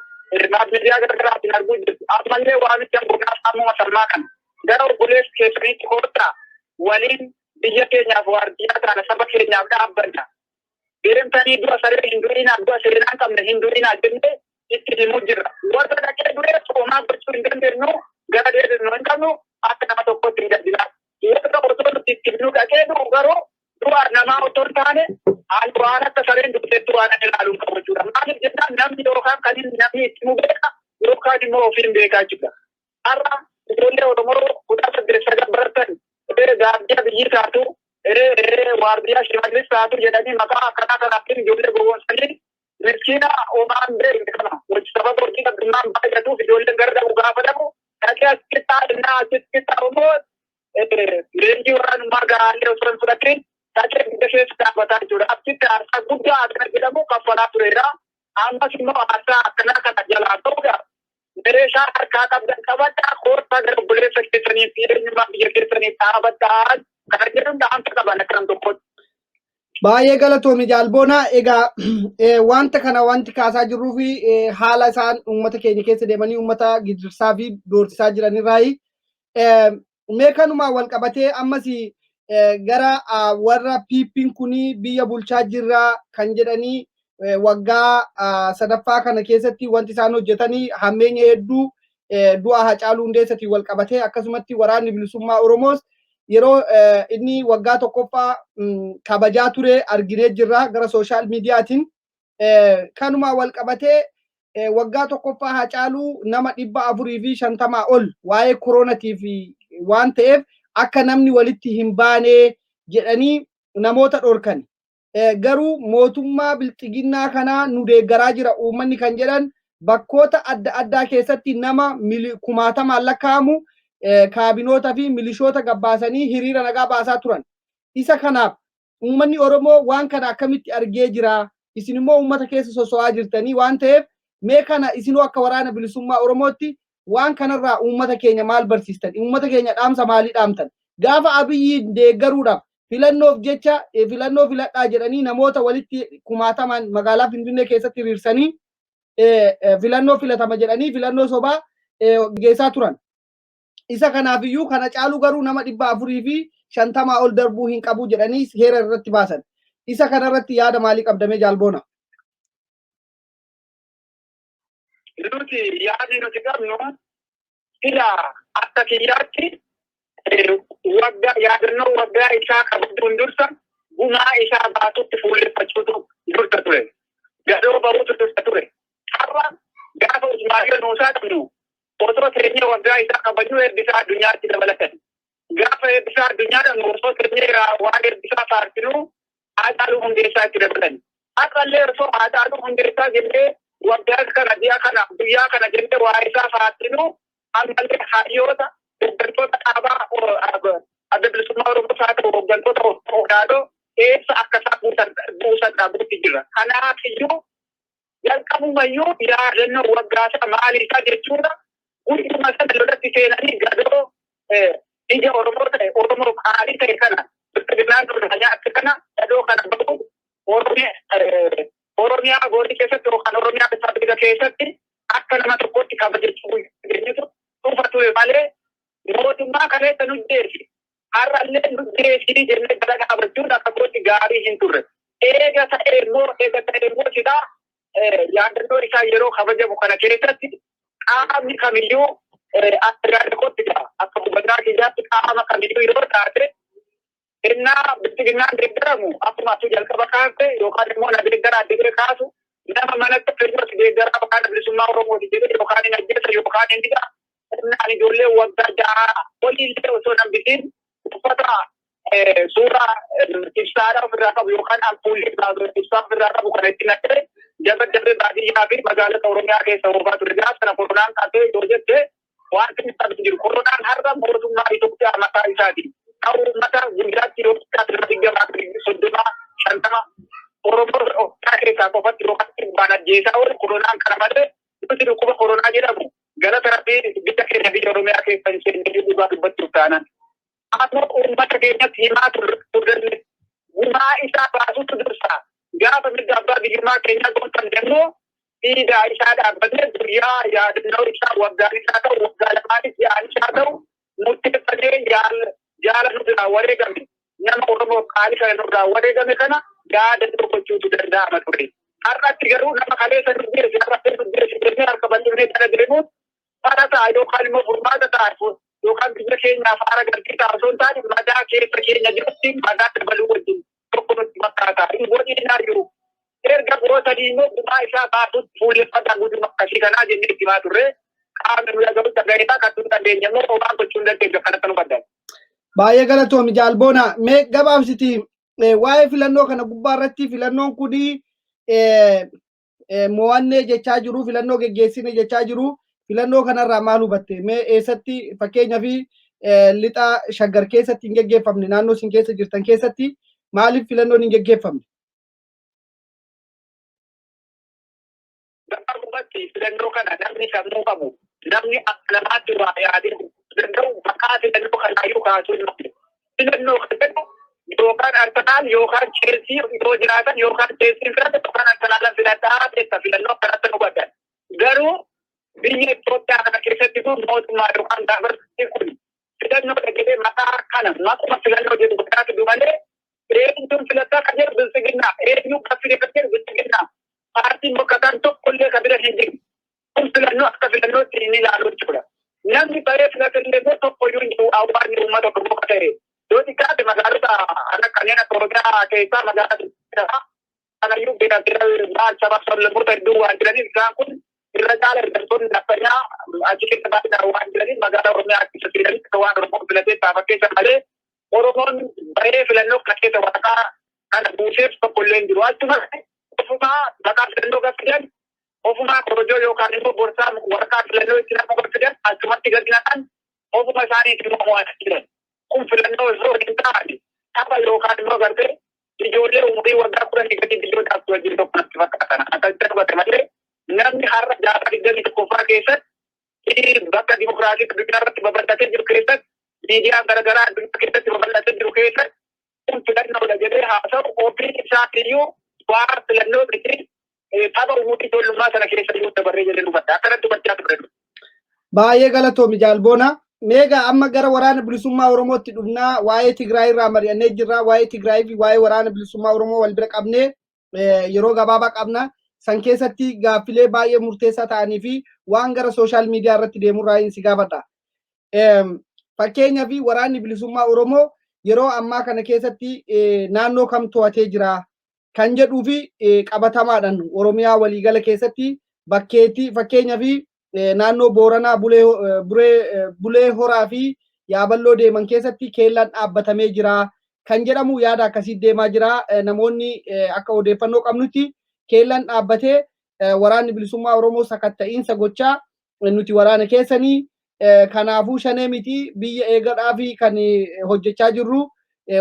miidiyaa garaagaraatiin arguu jirtu. Ammallee waamicha goonaa, ammuma sammaa kana gara obboleessa keessaniitti koottaa, waliin biyya keenyaaf waardiyyaa taana, saba keenyaaf dhaabbanna. Deemtanii du'a saree hin du'inaa, du'a seenaa hin qabne hin du'inaa jennee itti himuu jirra. Warra dhaqee du'ee soomaa gochuu hin dandeenyu, gara deebisnu hin qabnu, akka nama tokkotti hin gaddinaa. Warra otoo nuti itti himnu dhaqee du'u garuu du'a namaa otoo hin taane ani waan akka sareen duutetti waan ani ilaalu hin qabu jechuudha. Maaliif jennaan, namni yookaan kan inni namni itti himu beeka yookaan immoo ofiin beekaa jechuudha. Har'a ijoollee Oromoo kutaa 8 9 baratan gaardiyaa biyyi taatu, waardiyaa Shimallis taatu jedhanii maqaa akkanaa kanaatiin ijoollee gowwoomsanii miskiina homaan beekne kana hojii sababa hojii dhabdummaan baay'atuuf ijoolleen gara dhabu gaafa dhabu dhaqee asitti taa'inaa asitti taa'u immoo leenjii waraanummaa gahaallee osoo hin fudhatin dhaqee biyya keessa dhaabbataa jechuudha. Achitti aarsaa guddaa akkana jedhamu kaffalaa tureera. Ammas immoo aarsaa akkanaa kana jalaa ta'uudhaaf meeshaa harkaa qabdan qabadhaa, koottaa gara obboleessa keessanii fi eenyummaa biyya keessanii dhaabadhaa kana jedhuun dhaamsa qaban akka nam tokkotti. Baay'ee galatoomi Jaalboonaa. Egaa wanta kana wanti kaasaa jirruu fi haala isaan uummata keenya keessa deemanii uummata gidirsaa fi doorsisaa jiranirraayi. Mee kanumaa wal qabatee ammas gara warra PP'n kuni biyya bulchaa jirra kan jedhanii waggaa sadaffaa kana keessatti wanti isaan hojjetanii hammeenya hedduu du'a Hacaaluu Hundeessatiin wal qabatee, akkasumatti Waraanni Bilisummaa Oromoos yeroo inni waggaa tokkoffaa kabajaa ture arginee jirra gara social mediaatiin. Kanumaa wal qabatee waggaa tokkoffaa Hacaaluu nama 450 ol waa'ee koronatiif waan ta'eef akka namni walitti hin baane jedhanii namoota dhorkan. Garuu mootummaa bilxiginnaa kanaa nu deeggaraa jira uummanni kan jedhan bakkoota adda addaa keessatti nama kumaatamaan lakkaa'amu kaabinoota fi milishoota gabbaasanii hiriira nagaa baasaa turan. Isa kanaaf uummanni Oromoo waan kana akkamitti argee jira? Isin immoo uummata keessa soso'aa jirtanii waan ta'eef, mee kana isinoo akka Waraana Bilisummaa Oromootti waan kanarraa uummata keenya maal barsiistan? Uummata keenya dhaamsa maalii dhaamtan? Gaafa Abiyyiin deeggaruudhaaf Filannoof jecha filannoo filadhaa jedhanii namoota walitti kumaatamaan magaalaa Finfinnee keessatti hiriirsanii filannoo filatama jedhanii filannoo sobaa geessaa turan. Isa kanaafiyyuu kana caalu garuu nama 450 ol darbuu hin qabu jedhanii heera irratti baasan. Isa kanarratti yaada maalii qabdamee, Jaalboona? Nuti yaadni nuti qabnu ila akka kiyyaatti waggaa yaadannoo waggaa isaa kabajuun dursa gumaa isaa baasutti fuulleffachuutu dursa ture. Gadoo bahuutu dursa ture. Har'a gaafa Usmaayyoo Nuusaa qabnu osoo teenyee waggaa isaa kabajnu eebbisaa addunyaatti dabalatan. Gaafa eebbisaa addunyaa dhabnu osoo teenyee waan eebbisaa faarsinuu Haacaaluu Hundeessaa itti dabalan. Har'allee osoo Haacaaluu Hundeessaa jennee waggaa kana, ji'a kana, guyyaa kana jennee waa isaa faarsinuu ammallee hayyoota, hooggantoota dhaabaa Adda Bilisummaa Oromoos haa ta'u hooggantoota olaanoo eessa akka isaan buusan dhabuutti jira. Kanaaf iyyuu jalqabumayyuu yaadannoo waggaa isaa maali isaa jechuudha. Guyyuma sana lolatti seenanii gadoo ija Oromoo ta'e, Oromoo qaalii ta'e kana Bilxiginnaan dursa nyaatte kana gadoo kana bahu Oromiyaa goolii keessatti yookaan Oromiyaa Rippaabilika keessatti akka nama tokkotti kabajachuu dandeenyutu dhufa ture malee mootummaa kaleessa nu jeesi har'allee nu jeesii jennee gara dhaabachuun akka kootti gaarii hin turre. Eega ta'e immoo silaa yaadannoo isaa yeroo kabajamu kana keessatti qaamni kamiyyuu, akka yaada kootti, akka hubannaa kiyyaatti, qaama kamiyyuu yoo taate innaa Bilxiginnaan deeggaramu akkuma atu jalqaba kaafte yookaan immoo na deeggaraa jedhee kaasu nama manatti fayyootti deeggaraa Waraana Bilisummaa Oromooti jedhee yookaan hin ajjeesa yookaan hin dhiqa. Innaan ijoollee waggaa 6 oliillee osoo hambisiin uffata suuraa ibsaadhaa ofirraa qabu yookaan ampuulii ibsaa ofirraa qabu kana itti naqee jaba jabee baadiyyaa fi magaalota Oromiyaa keessa oofaa ture. Gaafa sana koronaan qabee yoo jette wanti inni qabu jiru. Koronaan har'a mootummaa Itoophiyaa mataa isaati. Kan uummata guyyaatti yoo xiqqaate nama 20, 30, 50 Oromoo Oromiyaa keessaa qofatti yookaan dhibbaan ajjeesaa oolu koronaan kana malee nuti dhukkuba koronaa jedhamu galata Rabbii biyya keenya, biyya Oromiyaa keessa hin seenne dhugaa dubbachuuf taanaan. Ammoo uummata keenyatti himaa turre, gumaa isaa baasutu dursa. Gaafa mirga abbaa biyyummaa keenyaa gonfanne immoo siidaa isaa dhaabbatee guyyaa yaadannoo isaa waggaan isaa ta'u, waggaa lamaanis ji'aan isaa ta'u murteeffatee jaala nurraa wareegame, nama Oromoo qaalii kana nurraa wareegame kana yaadannoo gochuutu danda'ama ture. Har'atti garuu nama kaleessa nu geesse har'atti nu geesse jennee harka bal'ifnee kana deemuun fara ta'a yookaan immoo furmaata ta'a yookaan biyya keenyaaf haara galfii ta'a osoo hin taane madaa keessa keenya jirutti madaa dabaluu wajjin tokko nutti fakkaata. Hin godhinaayyuu. Erga gootanii immoo gumaa isaa baasuutti fuulleffata gudduma akkasii kanaa jennee itti himaa turre. Qaamni nu dhaga'u dhaga'eetaa, kan nu dhageenye immoo homaa gochuu hin dandeenyu, akkanatti nu baddan. Baay'ee galatoomi, Jaalboona. Mee gabaabsiti waa'ee filannoo kana gubbaa irratti, filannoon kuni mo'annee jechaa jiru, filannoo geggeessine jechaa jiru. Filannoo kanarraa maal hubatte? Mee eessatti, fakkeenyaa fi lixa Shaggar keessatti hin geggeeffamne, naannoo isin keessa jirtan keessatti maaliif filannoon hin geggeeffamne? Gabaabumatti filannoo kana namni sammuu qabu, namni akka namaatti waa yaadee danda'u maqaa filannoo kanaayyuu kaasuu hin malu. Filannoo kan jedhu yookaan Arsenaal yookaan Cheelsii yoo jiraatan, yookaan Cheelsiin filata yookaan Arsenaalan filadhaa jetta, filannoo kanatti nu baddan. Garuu biyya Itoophiyaa kana keessatti kun mootummaa yookaan gaafartii kun filannoodha jedhee maqaa kana, maquma filannoo jedhu godhaa fidu malee eenyuun filataa kan jedhu Bilxiginnaa, eenyuun kan fide kan jedhu Bilxiginnaa, paartiin morkataan tokko illee kan bira hin jiru. Kun filannoo akka filannootti hin ilaalu jechuudha. Namni bahee filatellee immoo tokko iyyuu hin jiru hawaasni uummata Oromoo kan ta'e. Yoo xiqqaate magaalota kanneen akka Oromiyaa keessaa magaalaa kanayyuu beera beera maal saba sablammoota hedduu waan jiraniif, isaan kun irra caala ergamtoonni naftanyaa achi keessa baay'inaan waan jiraniif magaalaa Oromiyaa keessa seenanii akka waan Oromoon filatee fakkeessan malee Oromoon bahee filannoo kana keessa waraqaa kana buuseef tokko illee hin jiru. Achuma ofumaa maqaa filannoo gaffidan, ofumaa korojoo yookaan immoo borsaa waraqaa filannoo itti nama gaffidan achumatti gadi naqan, ofuma isaaniitiin immoo mo'atan jiran. Kun filannoo osoo hin taane tapha yookaan immoo gartee ijoollee umurii waggaa 10 gadi biyyoota akka wajjin tokko natti fakkaatan. Akkasitti hubate malee namni har'a jaarraa 21ffaa keessatti bakka dimokiraasii addunyaa irratti babal'atee jiru keessatti, miidiyaan garaagaraa addunyaa keessatti babal'atee jiru keessatti kun Saba umurii ijoollummaa sana keessa iyyuu dabarree jedhee dubbadha. Akkanatti dubbachaa turre. Baay'ee galatoomi Jaalboona. Meegaa amma gara Waraana Bilisummaa Oromootti dhufnaa. Waa'ee Tigraay irraa mari'annee jirra. Waa'ee Tigraay fi waa'ee Waraana Bilisummaa Oromoo wal bira qabnee yeroo gabaabaa qabna. San keessatti gaaffilee baay'ee murteessaa ta'anii fi waan gara social media irratti deemurraa si gaafadha. Fakkeenyaa fi Waraanni Bilisummaa Oromoo yeroo ammaa kana keessatti naannoo kam to'atee jira kan jedhuu fi qabatamaadhaan Oromiyaa waliigala keessatti bakkeetti, fakkeenyaa fi naannoo Booranaa Bulee Horaa fi Yaaballoo deeman keessatti keellaan dhaabbatamee jira kan jedhamu yaada akkasii deemaa jira. Namoonni akka odeeffannoo qabnutti keellaan dhaabbatee Waraanni Bilisummaa Oromoo sakatta'iinsa gochaa, nuti waraana keessanii, kanaafuu shanee miti, biyya eegadhaa fi kan hojjechaa jirru,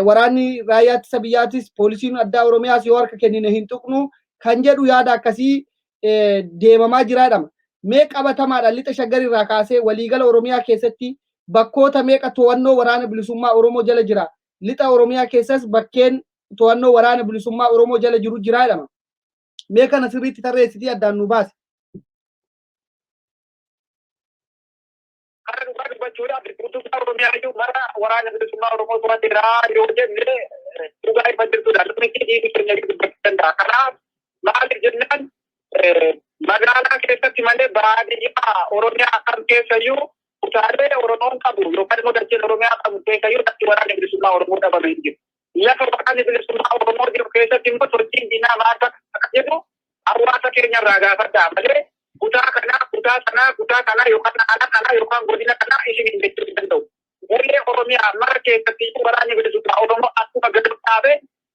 waraanni raayyaa ittisa biyyaatis poolisiin addaa Oromiyaas yoo harka kennine hin tuqnu kan jedhu yaada akkasii deemamaa jiraadhama. Mee qabatamaadha, lixa Shaggar irraa kaasee waliigala Oromiyaa keessatti bakkoota meeqa to'annoo Waraana Bilisummaa Oromoo jala jira? Lixa Oromiyaa keessas bakkeen to'annoo Waraana Bilisummaa Oromoo jala jiru jiraadhama. Mee kana sirriitti tarreessitii addaan nu baase. Kana dhugaa dubbachuudhaaf, guutummaa Oromiyaa iyyuu mara Waraana Bilisummaa Oromoo to'ateera yoo jenne dhugaa ifa jirtudha. Namni diinni keenya iyyuu dubbachuu danda'a. Kanaaf maaliif jennaan, magaalaa keessatti malee baadiyyaa Oromiyaa kam keessayyuu, kutaalee Oromoon qabu yookaan immoo dacheen Oromiyaa qabu keessayyuu lafti Waraana Bilisummaa Oromoo dhabame hin jiru. Lafa Waraanni Bilisummaa Oromoo jiru keessatti immoo sochiin diinaa maal akka jedhu hawaasa keenya irraa gaafadhaa malee kutaa kanaa, kutaa sanaa, kutaa kanaa yookaan aanaa kanaa yookaan godina kanaa isin hin jechuu hin danda'u. Golee Oromiyaa mara keessatti iyyuu Waraanni Bilisummaa Oromoo akkuma gadi dhaabe,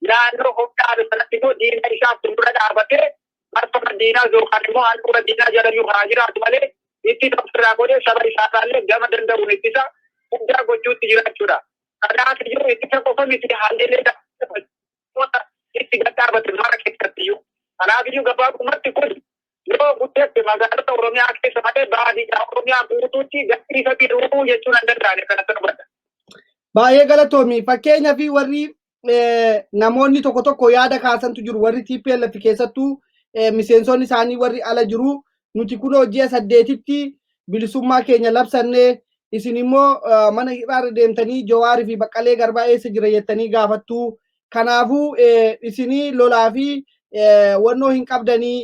naannoo of dhaabe sanatti immoo diina isaa fuuldura dhaabatee, marfama diinaa yookaan immoo handhuura diinaa jalayyuu haa jiraatu malee, ittisa ofirraa godhee saba isaarraallee gama danda'uun ittisa guddaa gochuutti jiraachuudha. Kanaaf iyyuu ittisa qofa miti, haalleelee itti gad dhaabate mara keessatti iyyuu. Kanaaf iyyuu gabaabumatti kun yoo guddatte magaalota Oromiyaa keessa malee baadiyyaa Oromiyaa guutuutti gadhiifamiiru jechuun hin danda'ani, kanatti dubbadha. Baay'ee galatoomi. Fakkeenyaa fi warri namoonni tokko tokko yaada kaasantu jiru, warri TPLF keessattuu miseensonni isaanii warri ala jiru, nuti kunoo ji'a 8tti bilisummaa keenya labsannee, isin immoo mana hidhaarra deemtanii Jawaarii fi Baqqalee Garbaa eessa jira jettanii gaafattu. Kanaafuu isinii lolaa fi wannoo hin qabdanii,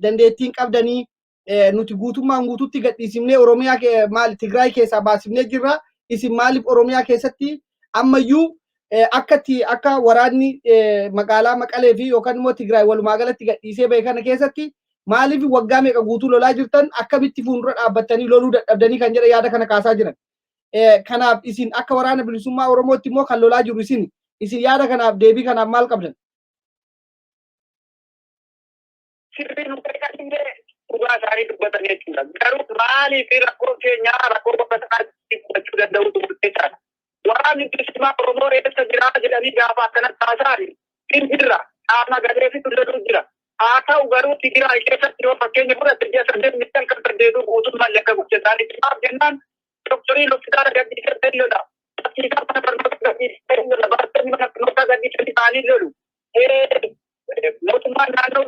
dandeettii hin qabdanii, nuti guutummaan guututti gadhiisifnee Oromiyaa maal Tigraay keessaa baasifnee jirra. Isin maaliif Oromiyaa keessatti ammayyuu akka akka waraanni magaalaa Maqalee fi yookaan immoo Tigraay walumaa galatti gadhiisee bahe kana keessatti maaliif waggaa meeqa guutuu lolaa jirtan, akkamitti fuuldura dhaabbattanii loluu dadhabdanii kan jedha yaada kana kaasaa jiran. Kanaaf isin akka Waraana Bilisummaa Oromootti immoo kan lolaa jiru isin. Isin yaada kanaaf, deebii kanaaf maal qabdan? Sirrii nu illee dhugaa isaanii dubbatan jechuudha. Garuu maaliif rakkoo keenyaa rakkoo bakka sanaatti hubachuu danda'utu murteessaadha. Waraanni Bilisummaa Oromoo eessa jira jedhanii gaafa akkanatti haasa'an, hin jirra, qaama galee fi loluu jira. Haa ta'u garuu Tigraay keessatti yoo fakkeenya fudhatte, ji'a 8 miti, halkan 8 guutummaan yakka gocha isaaniitti. Maaf jennaan, doktoriin hospitaala gadhiisee lola. Barsiisaan mana barnootaa gadhiisee lola. Barattoonni mana barnootaa gadhiisanii ta'anii lolu. Mootummaan naannoo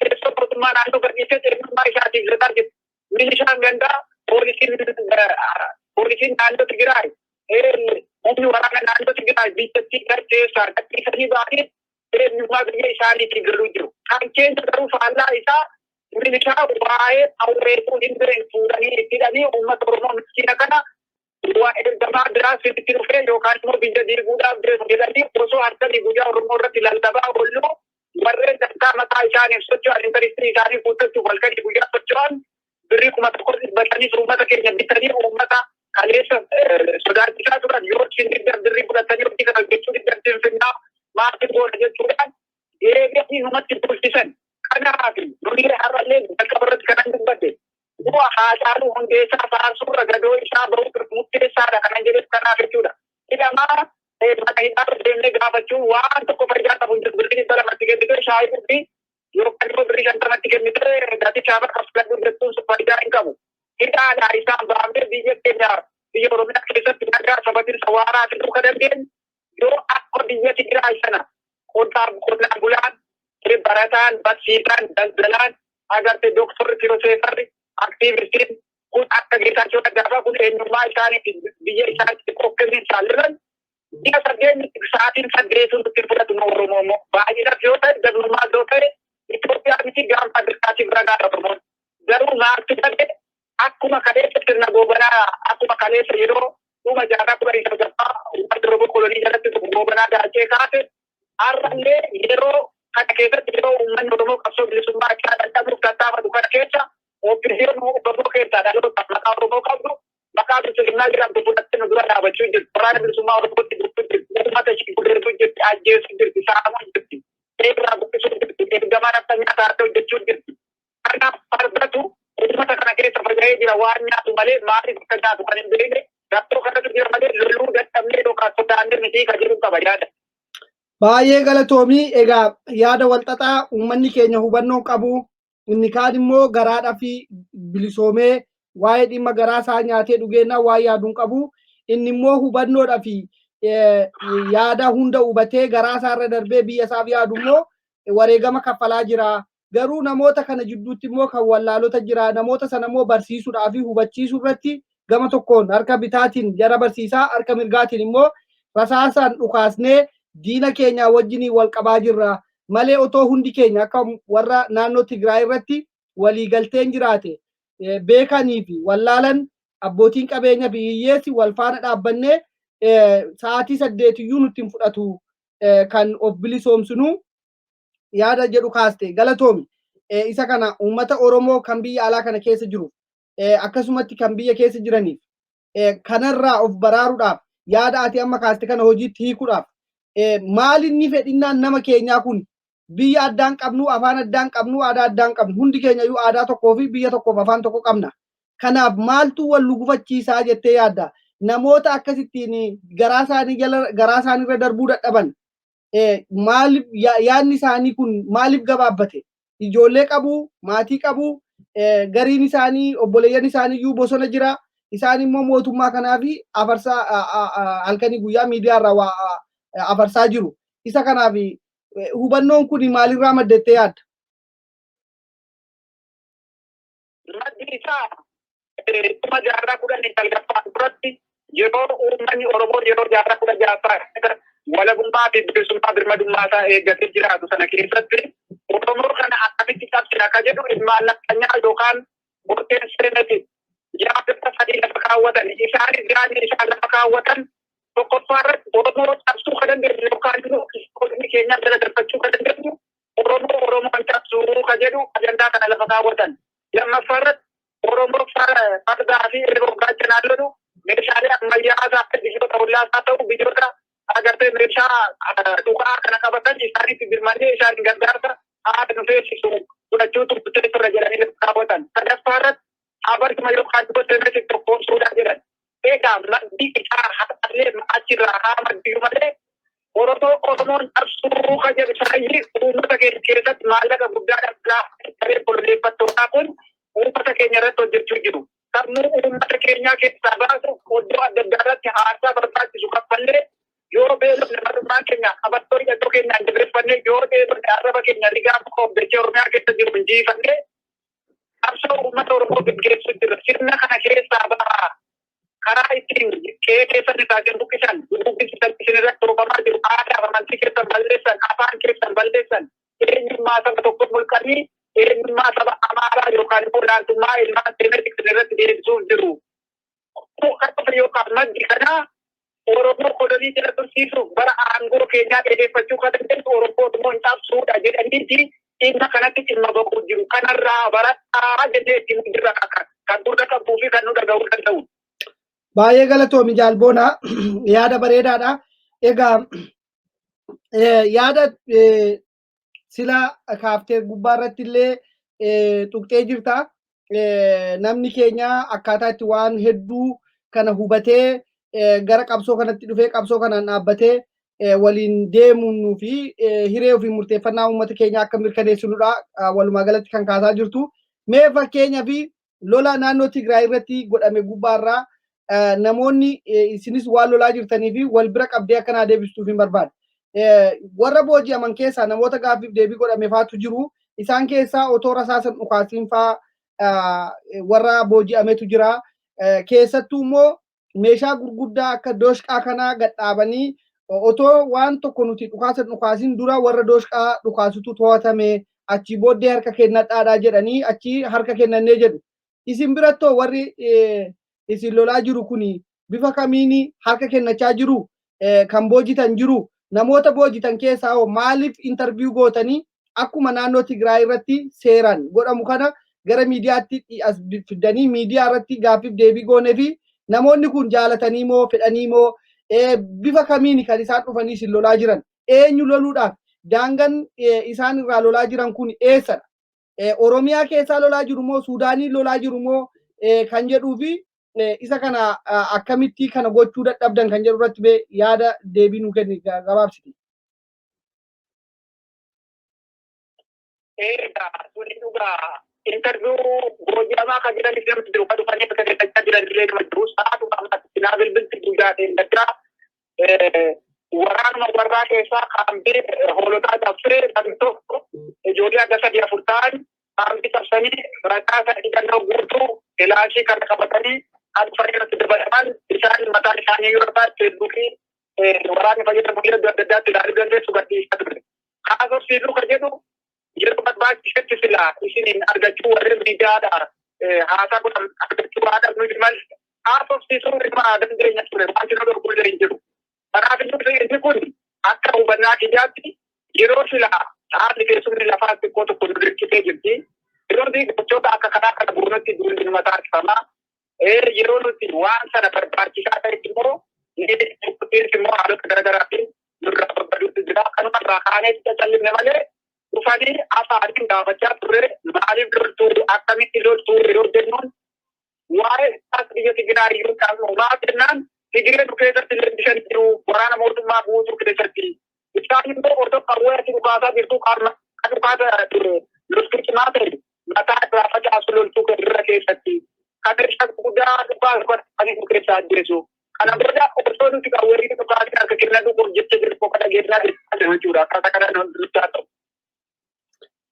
keessoo mootummaa naannoo gadhiisee eenyummaa isaatiif lolaa jiru. Milishaan gandaa, poolisiin naannoo Tigraay, humni waraana naannoo Tigraay biyyattii keessaa gadhiisanii ba'anii eenyummaa biyya isaaniitiif loluu jiru. Kan keenya garuu faallaa isaa, milishaa waa'ee qawweetuu hin beekne fuudhanii itti hidhanii uummata Oromoo miskiina kana waa ergamaa biraa sitti dhufee yookaan immoo biyya diiguudhaaf deemu jedhanii osoo harkanii guyyaa Oromoo irratti lallabaa oollu, warreen dantaa mataa isaaniif socho'an, interestii isaanii guuttachuuf halkanii guyyaa socho'an, birrii 1500 uummata keenya bitanii, uummata kaleessa sodaachisaa turan, yoo isin diddan, birrii fudhatanii hojii kana hojjechuu diddan, finfinnaa maatii goona jechuudhaan deebi'anii numatti bulchisan. Kanaaf nullee har'allee jalqaba irratti kanan dubbadhe, bu'a Haacaaluu Hundeessaa faarsuurra gadoo isaa bahuuf murteessaadha kanan jedheef kanaaf jechuudha. Hidhamaa mana hidhaa deemnee gaafachuun waan tokko faayidaa qabu hin jiru. Birrii 200tti kennitee shaayii dhugdii yookaan immoo birrii 50tti kennitee gatii shaabaa kaffaladhu jechuun sun faayidaa hin qabu. Hidhaadhaa isaan baafnee biyya keenya, biyya Oromiyaa keessatti nagaa sabatiinsa waaraa fiduu kan dandeenyu yoo akka biyya Tigraay sana qonnaan bulaan Barataan, barsiisaan, daldalaan, agartee dooktorri, piroofeesarri, aktiivistiin kun akka Geetaachoo Raddaa kun eenyummaa isaaniitti biyya isaaniitti qoqqobbiin isaan lolan ji'a 8 sa'aatiin 8 nutti fudhatu. Nu Oromoo immoo baay'inaaf yoo ta'e, jagnummaa yoo ta'e, Itoophiyaa miti gaanfa Afrikaatiif ragaadha Oromoon. Garuu maaltu ta'e? Akkuma kaleessa sirna Goobanaa, akkuma kaleessa yeroo dhuma jaarraa 19ffaa uummata Oromoo kolonii jalatti tokko Goobanaa Daacee kaase, har'allee yeroo kana keessatti, yeroo uummanni Oromoo qabsoo bilisummaa isaa dhandhamuuf tattaafatu kana keessa, OPDOn Oromoo keessaa dhaloota maqaa Oromoo qabdu, maqaa bilisummaa jedhamtu fudhattee nu dura dhaabachuu jirti. Waraana Bilisummaa Oromootti bulchuu jirti. Uummata ishee gudeetuu jirti. Ajjeesuu jirti. Saamuu jirti. Irraa buqqisuu jirti. Ergamaan akka nyaataatti hojjechuu jirti. Kanaaf fardatu uummata kana keessa faca'ee jira. Waan nyaatu malee maaliif akka nyaatu kan hin beekne rakkoo kanatu jira malee loluu dadhabnee yookaan sodaannee mitii kan jedhu qaba yaada. Baay'ee galatoomii. Egaa yaada walxaxaa uummanni keenya hubannoo qabu, inni kaan immoo garaadhaa fi bilisoomee waa'ee dhimma garaa isaa nyaatee dhugeennaa waa yaaduun qabu, inni immoo hubannoodhaa fi yaada hunda hubatee garaa isaa irra darbee biyya isaaf yaadu immoo wareegama kaffalaa jira. Garuu namoota kana jidduutti immoo kan wallaalota jira. Namoota sana immoo barsiisuudhaa fi hubachiisuu irratti gama tokkoon harka bitaatiin jara barsiisaa, harka mirgaatiin immoo rasaasaan dhukaasnee diina keenya wajjinii wal qabaa jirra. Malee otoo hundi keenya akka warra naannoo Tigraay irratti waliigalteen jiraate, beekanii fi wallaalan, abbootiin qabeenya fi hiyyeessi wal faana dhaabbannee sa'aatii 8 iyyuu nutti hin fudhatu kan of bilisoomsinu yaada jedhu kaaste, galatoomi. Isa kana uummata Oromoo kan biyya alaa kana keessa jiru, akkasumatti kan biyya keessa jiraniif, kanarraa of baraaruudhaaf, yaada ati amma kaaste kana hojiitti hiikuudhaaf, maal inni fedhinnaan nama keenyaa kun? Biyya addaan qabnu, afaan addaan qabnu, aadaa addaan qabnu, hundi keenya iyyuu aadaa tokkoo fi biyya tokkoof afaan tokko qabna. Kanaaf maaltu wal nu gufachiisaa jettee yaadda? Namoota akkasittiin garaa isaanii jala garaa isaanii irra darbuu dadhaban, maaliif yaadni isaanii kun maaliif gabaabbate? Ijoollee qabu, maatii qabu, gariin isaanii obboleeyyan isaanii iyyuu bosona jira. Isaan immoo mootummaa kanaa fi afarsaa halkanii guyyaa miidiyaa irraa waa afarsaa jiru. Isa kanaaf hubannoon kun maalirraa maddettee yaadda? Maddi isaa dhuma jaarraa 19ffaa duratti, yeroo uummanni Oromoo yeroo jaarraa 16ffaa keessa walabummaa fi bilisummaa birmadummaa isaa eeggatee jiraatu sana keessatti, Oromoo kana akkamitti cabsina akka jedhu ilmaan nafxanyaa yookaan gorteen seenati yaadota sadii lafa kaawwatan. Isaanis yaadni isaan lafa kaawwatan tokkoffaa irratti Oromoo cabsuu kan dandeenyu yookaan immoo qodni keenya jala darbachuu kan dandeenyu Oromoo Oromoon cabsuu ka jedhu ajandaa kana lafa kaawwatan. Lammaffaa irratti Oromoo fardaa fi eeboo gaachanaan lolu, meeshaalee ammayyaa isaa biyyoota ollaas haa ta'u biyyoota agartee meeshaa dhukaa kana qabatan isaanitti birmannee isaan gargaarsa haala nu feesisu fudhachuutu murteessoodha jedhanii lafa kaawwatan. Sadaffaa irratti Habashuma yookaan immoo Semitic tokkoomsuudha jedhan. Egaa maddi isaa har'allee achirraa haa maddiyu malee, Oromoo Oromoon cabsuu ka jedhu saayyii uummata keenya keessatti maallaqa guddaa dhangala'aa garee koloneeffattootaa kun uummata keenya irratti hojjechuu jiru. Sammuu uummata keenyaa keessaa baasuuf iddoo adda addaa irratti haarsaa barbaachisu kaffallee, yoo beelofne marrummaan keenya qabattoo hidhattoo keenyaan jabeeffannee, yoo dheebonne arraba keenya rigaa muka obbechee Oromiyaa keessa jiru injifannee qabsoo uummata Oromoo gaggeessuu jira. Sirna kana keessaa bahaa. Karaa ittiin qe'ee keessan irraa isin buqqisan, duguugginsi isin irratti oofamaa jiru, aadaa fi amantii keessan balleessan, afaan keessan balleessan, eenyummaa saba tokko mulqanii eenyummaa saba Amaaraa yookaan immoo olaantummaa ilmaan Seemetik isin irratti deebisuuf jiru. Kan dhufe yookaan maddi kanaa Oromoo kolonii jala tursiisuuf bara aangoo keenyaa dheereffachuu kan dandeenyu Oromoo Oromoon cabsuudha jedhaniiti dhimma kanatti dhimma ba'uu jiru. Kanarraa baradhaa jennee itti himuu jirra kan gurra qabuu fi kan nu dhaga'uu danda'u. Baay'ee galatoomi jaalboonaa, yaada bareedaadha. Egaa yaada sila kaaftee gubbaa irratti illee tuqxee jirta. Namni keenya akkaataa itti waan hedduu kana hubatee gara qabsoo kanatti dhufee qabsoo kanaan dhaabbatee waliin deemuun fi hiree ofii murteeffannaa uummata keenyaa akka mirkaneessinudha walumaa galatti kan kaasaa jirtu. Mee fakkeenyaa fi lola naannoo Tigraay irratti godhame gubbaarraa namoonni isinis waan lolaa jirtanii fi wal bira qabdee akkanaa deebistuuf hin barbaada. Warra booji'aman keessaa namoota gaaffiif deebii godhame faatu jiru. Isaan keessaa otoo rasaasan dhukaasiin faa warra booji'ametu jira. Keessattuu immoo meeshaa gurguddaa akka dooshqaa kanaa gadhaabanii otoo waan tokko nuti dhukaasan dhukaasiin dura warra dooshqaa dhukaasutu to'atame, achii booddee harka kennadhaadhaa jedhanii achii harka kennannee jedhu. Isin birattoo warri isin lolaa jiru kuni bifa kamiin harka kennachaa jiru? Kan boojitan jiru, namoota boojitan keessaa hoo maaliif interview gootanii akkuma naannoo Tigraay irratti seeraan godhamu kana gara miidiyaatti as fidanii miidiyaa irratti gaaffiif deebii goonee fi namoonni kun jaalatanii moo fedhanii moo bifa kamiin kan isaan dhufanii isin lolaa jiran? Eenyu loluudhaaf? Daangaan isaan irraa lolaa jiran kun eessadha? Oromiyaa keessaa lolaa jiru moo Suudaanii lolaa jiru moo kan jedhuu fi isa kana akkamitti kana gochuu dadhabdan kan jedhu irratti yaada deebii nuu kenni gabaabsiti. Egaa suni dhugaa, interview booji'amaa kan jedhanis namni jiru, kan dhufanii akka kennachaa jiran illee nama jiru. Sa'aatuma ammaatti silaa bilbilti guyyaa ta'e gaddaa waraanuma warraa keessaa kaambii Hoolotaa cabsee namni tokko ijoollee adda sadii afur ta'an kaambii cabsanii rasaasa hidhannoo guutuu kilaashii kana qabatanii kan dhufanii irratti dabalaman isaan mataan isaanii yoo ta'an Feesbuukii waraanni fayyadamu iddoo adda addaatti ilaaluu dandeessu, gadhiisaa ture. Haasofsiisuu kan jedhu yeroo barbaachisetti silaa isiniin argachuu, warreen miidiyaadha haasaa godhan argachuu haa dhabnu malee, haasofsiisuu ilma dandeenya ture, wanti nu dhorkullee hin jiru. Kanaaf inni kun akka hubannaa kiyyaatti yeroo silaa haalli teessumni lafaa xiqqoo tokko nu dirqisee jirti. Yeroo gochoota akka kanaa kana goonutti duulli numa taasifama. Yeroo nuti waan sana barbaachisaa ta'etti immoo immoo haalota garaagaraatiin nurraa barbaduutu jira. Kanuma irraa kaanee callifne malee dhufanii afaaniin gaafachaa turre. Maaliif loltuu, akkamitti loltuu yeroo jennuun, waa'ee isaas biyya Tigraay iyyuu qabnu maaf jennaan, Tigree nu keessatti leenjisan jiru waraana mootummaa guutuu keessatti. Isaan immoo otoo qawwee ati dhukaasaa jirtu qaama kan dhukaasa loltuu cimaa ta'e mataa irraa facaasu loltuu irra keessatti. Kan meeshaa gurguddaa dhukaasu kan nu keessaa ajjeesu. Kana booda osoo nuti qawwee dhukaasni harka kennadhu jecha jiru qofa dhageenyaa jechuudha. Akkaataa kana nutti haa ta'u.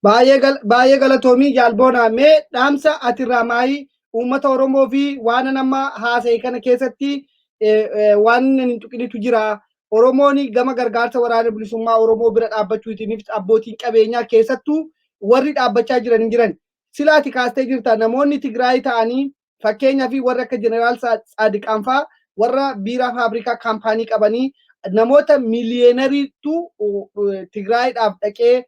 Baay'ee galatoomii, jaalboonaa. Mee dhaamsa atirraa maayii uummata Oromoo fi waan nama haasa'e kana keessatti waan hin tuqinitu jira. Oromoon gama gargaarsa Waraana Bilisummaa Oromoo bira dhaabbachuutiif abbootiin qabeenyaa keessattuu warri dhaabbachaa jiran hin jiran. Silaati kaastee jirta, namoonni Tigraay ta'anii fakkeenyaa fi warri akka Jeneraal Tsaadiqaan fa'aa warra biiraa faabrikaa kaampaanii qabanii, namoota miiliyoonariitu Tigraayiidhaaf dhaqee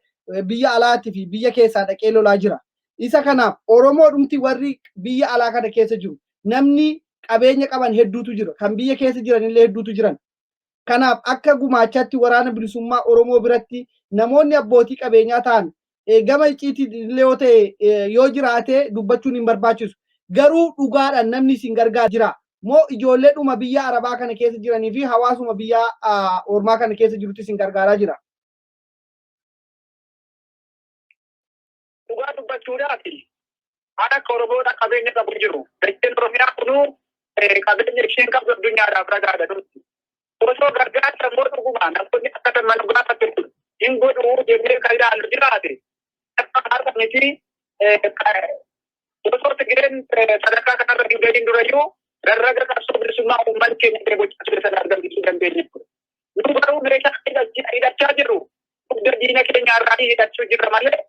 biyya alaatii fi biyya keessaa dhaqee lolaa jira. Isa kanaaf Oromoo dhumti warri biyya alaa kana keessa jiru namni qabeenya qaban hedduutu jira. Kan biyya keessa jiran illee hedduutu jiran. Kanaaf akka gumaachaatti Waraana Bilisummaa Oromoo biratti namoonni abbootii qabeenyaa ta'an gama icciitii illee yoo ta'e yoo jiraate dubbachuun hin barbaachisu. Garuu dhugaadhaan namni isin gargaara jira. Moo ijoollee dhuma biyya Arabaa kana keessa jiranii fi hawaasuma biyya ormaa kana keessa jirutti isin gargaaraa jira? Dhugaa dubbachuudhaaf haala akka Oromoodha qabeenya qabu jiru. Dacheen Oromiyaa kunuu qabeenya isheen qabdu addunyaadhaaf ragaadha nuti. Osoo gargaarsa immoo dhuguma namoonni akka tamma nu gaafate kun hin godhu jennee kan ilaallu jiraate, akka har'a miti, osoo Tigireen sadarkaa kanarra hin gahin durayyuu rarraga qabsoo bilisummaa uummanni keenya ta'e gochaa ture sana argamsiisuu dandeenya. Nu garuu meeshaa hidhachaa jirru dugda diina keenya irraa hidhachuu jirra malee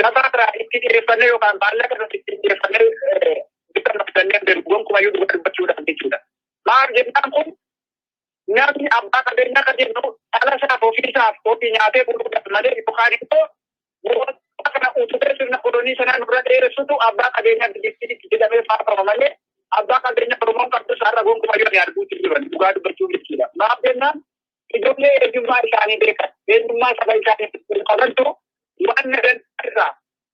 gabaarraa itti dhiyeeffannee yookaan maallaqa irratti itti dhiyeeffannee bifa bitannee beeku gonkumayyuu, dhugaa dubbachuudhaan jechuudha. Maal jennaan, kun namni abbaa qabeenyaa kan jennu dhala isaaf, ofiisaaf, ofii nyaatee buluudhaaf malee yookaan immoo mootummaa kana utubee sirna kolonii sanaa nurra dheeressutu abbaa qabeenyaa biyyattii jedhamee faarfama malee abbaa qabeenyaa Oromoon qabdu isaarra gonkumayyuu ani arguutti jiran, dhugaa dubbachuuf jechuudha. Maaf jennaan, ijoollee eenyummaa isaanii beekan, eenyummaa saba isaanii qabantu waan irraa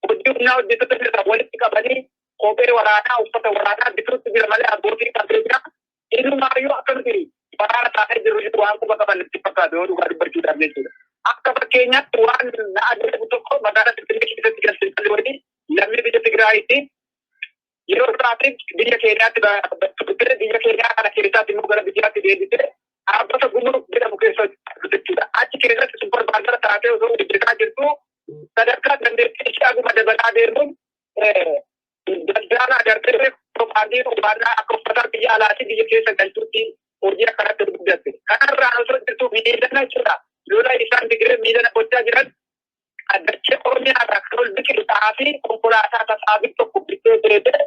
hojii humnaa hojjettoota irraa walitti qabanii kophee waraanaa, uffata waraanaa bituutti jira malee abbootii qabeenyaa inumaayyuu akka nuti waraana taanee jirru waan quba qaban itti fakkaatu, yoo dhugaa dubbachuudhaaf jechuudha. Akka fakkeenyaatti waan na ajaa'ibu tokko, magaalaa Finfinnee keessatti galteessanii wayii lammii biyya Tigraayitti yeroo duraatiif biyya Keeniyaatti turte, biyya Keeniyaa kana keessaatti immoo gara biyyaatti deebitee dhaabbata Gumruk jedhamu keessa jechuudha. Achi Keessatti supervisor taatee osoo hojjetaa jirtu, sadarkaa dandeettii ishee aguma dabalaa deemuun daldala agartee propaandii uffannaa akka uffata biyya alaatii biyya keessa galchuutti hojii akkanatti guddatte. Kanarraan osoo jirtu miidhana jechuudha. Lola isaan Tigiree miidhana gochaa jiran, addachee Oromiyaa irraa kan ol biqilu xaafii konkolaataa tasaabii tokko bittee deetee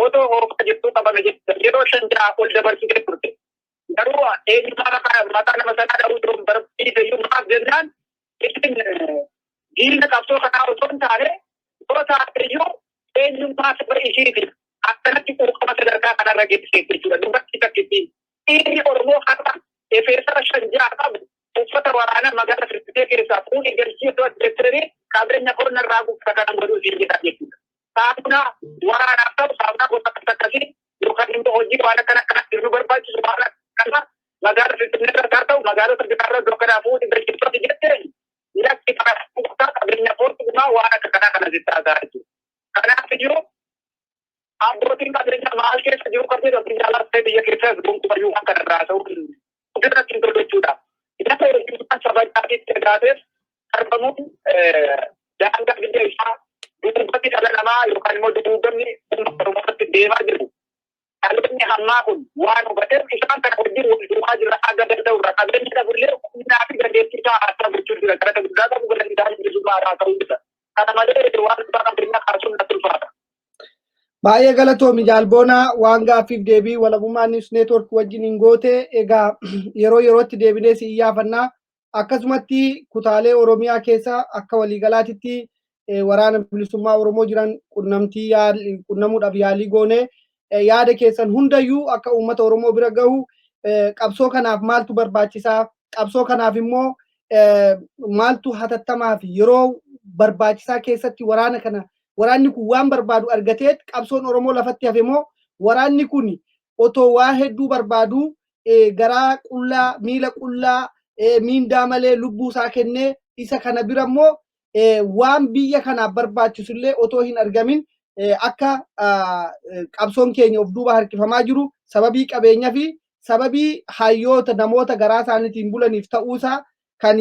otoo oofaa jirtuu qabame jechuudha. Yeroo 5, 6 ol dabarsitee turte. Garuu eenyummaa maqaa nama sanaa dha'uu osoo hin barbaachise iyyuu, maaf jennaan, isin diina qabsoo kanaa osoo hin taane, yoo taate iyyuu eenyummaa saba ishiitiif akkanatti quuqama sadarkaa kanarra geessise jechuudha. Dubartii takkitti dhiirri Oromoo har'a efeesara 5, 6 qabu uffata waraanaa magaalaa Finfinnee keessaa fuudhii galchii osoo jettanii qabeenya qonna irraa gubta kana godhuu siin jedha jechuudha. Saamunaa waraanaaf ta'u, saamunaa gosa akkas akkasii yookaan immoo hojii waan akkana akkanatti nu barbaachisu waan akkana magaalaa Finfinnee irratti haa ta'u magaalota biraarra iddoo kanaa fuudhii galchitooti jettee, lakki, gubtaa qabeenya kootu dhumaa waan akka kanaa kana sitti haasaa jechuudha. Kanaaf iyyuu abbootiin qabeenyaa maal keessa jiru kan jedhu, biyya alaas ta'e biyya keessas, gonkumayyuu waan kana irraa haasa'uun ofirratti hin tolu jechuudha. Nama eenyummaan saba isaatiitti dhagaateef sarbamuun daangaa biyya isaa duubatti dhala namaa yookaan immoo duugamni uummata Oromoo irratti deemaa jiru. Dhaloonni hammaa kun waan hubateef isaan kana wajjin wal duukaa jirra, haga danda'u irraa qabeenya dhabullee humnaa fi dandeettii isaa haasaa gochuu jira. Galata guddaa qabu, galanni isaanii bilisummaa irraa ta'uu jira. Kana malee waan abbaa qabeenyaa kaasuun natti ulfaata. Baay'ee galatoomi Jaalboonaa, waan gaaffiif deebii Walabummaa News Network wajjin hin goote. Egaa yeroo yerootti deebinee si iyyaafannaa. Akkasumatti kutaalee Oromiyaa keessa akka waliigalaatitti waraana bilisummaa Oromoo jiran qunnamtii qunnamuudhaaf yaalii goone, yaada keessan hundayyuu akka uummata Oromoo bira gahu, qabsoo kanaaf maaltu barbaachisaa, qabsoo kanaaf immoo maaltu hatattamaa fi yeroo barbaachisaa keessatti waraana kana, waraanni kun waan barbaadu argateet qabsoon Oromoo lafatti hafe moo, waraanni kun otoo waa hedduu barbaadu garaa qullaa, miila qullaa, miindaa malee lubbuu isaa kennee, isa kana bira immoo waan biyya kanaaf barbaachisullee otoo hin argamin akka qabsoon keenya of duuba harkifamaa jiru sababii qabeenyaa fi sababii hayyoota namoota garaa isaaniitiin bulaniif ta'uusaa kan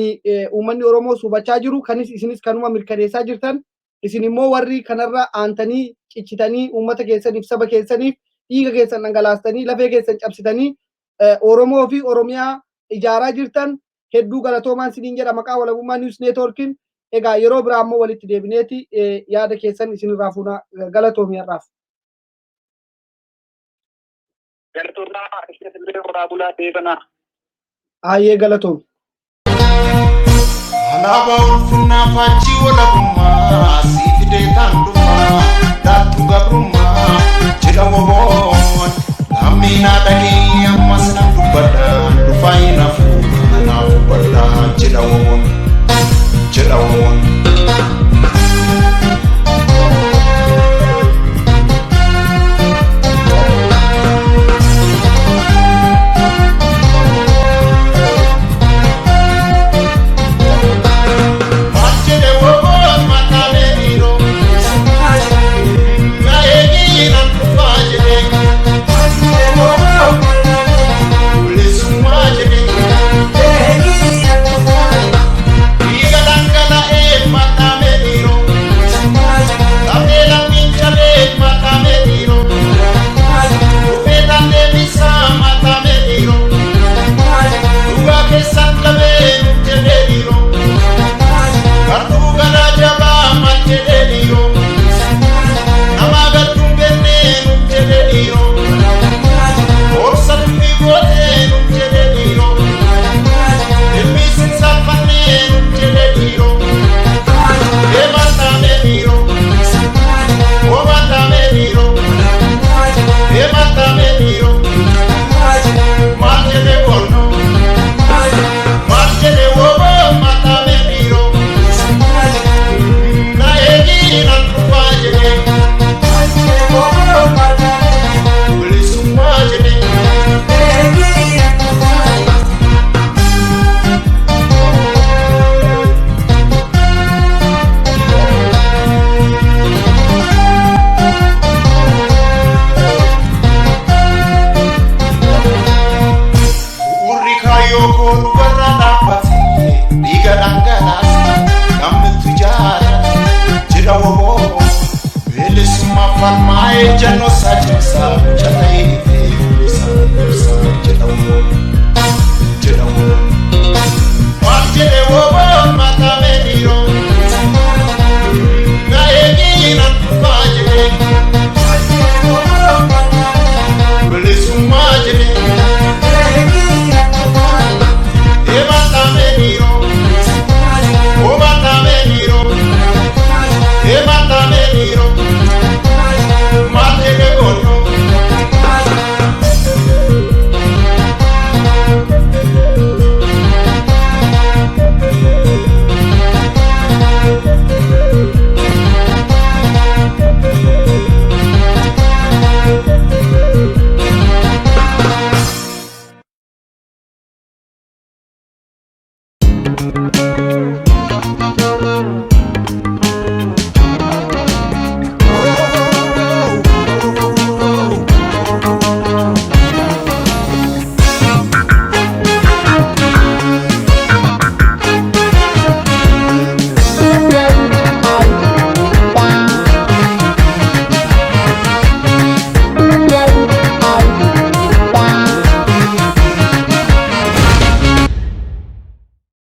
uummanni Oromoo hubachaa jiru, kanis isinis kanuma mirkaneessaa jirtan. Isin immoo warri kanarra aantanii cichitanii uummata keessaniif, saba keessaniif dhiiga keessan dhangalaastanii, lafee keessan cabsitanii Oromoo fi Oromiyaa ijaaraa jirtan, hedduu galatoomaan siniin jedha maqaa Walabummaa News Networkin. Egaa yeroo biraa immoo walitti deebineeti yaada keessan isinirraa fuuna. Galatoomii har'aaf. Galatoomaa, isin horaa bulaa deebanaa. Ayyee, galatoomi. Alaabaa ulfinnaa faachii walabummaa sii fidee taan dhufaa daattu gabrummaa jedha woboon. Lammiinaa dhagee ammas nan dubbadha, dhufaa hin hafu, kanaaf hubadha jedha woboon, jedha woboon. Maal jedhe woboon maqaalee dhiiroo? Ejjennoo isaa cimsaa mucha ta'ee isaa ibsaa jedhamu jedhamu. Maal jedhe woboon mataa meediiroo na eeginan dhufaa jedhe bilisummaa jedhe eemataa meediiroo omataa meediiroo eemataa meediiroo.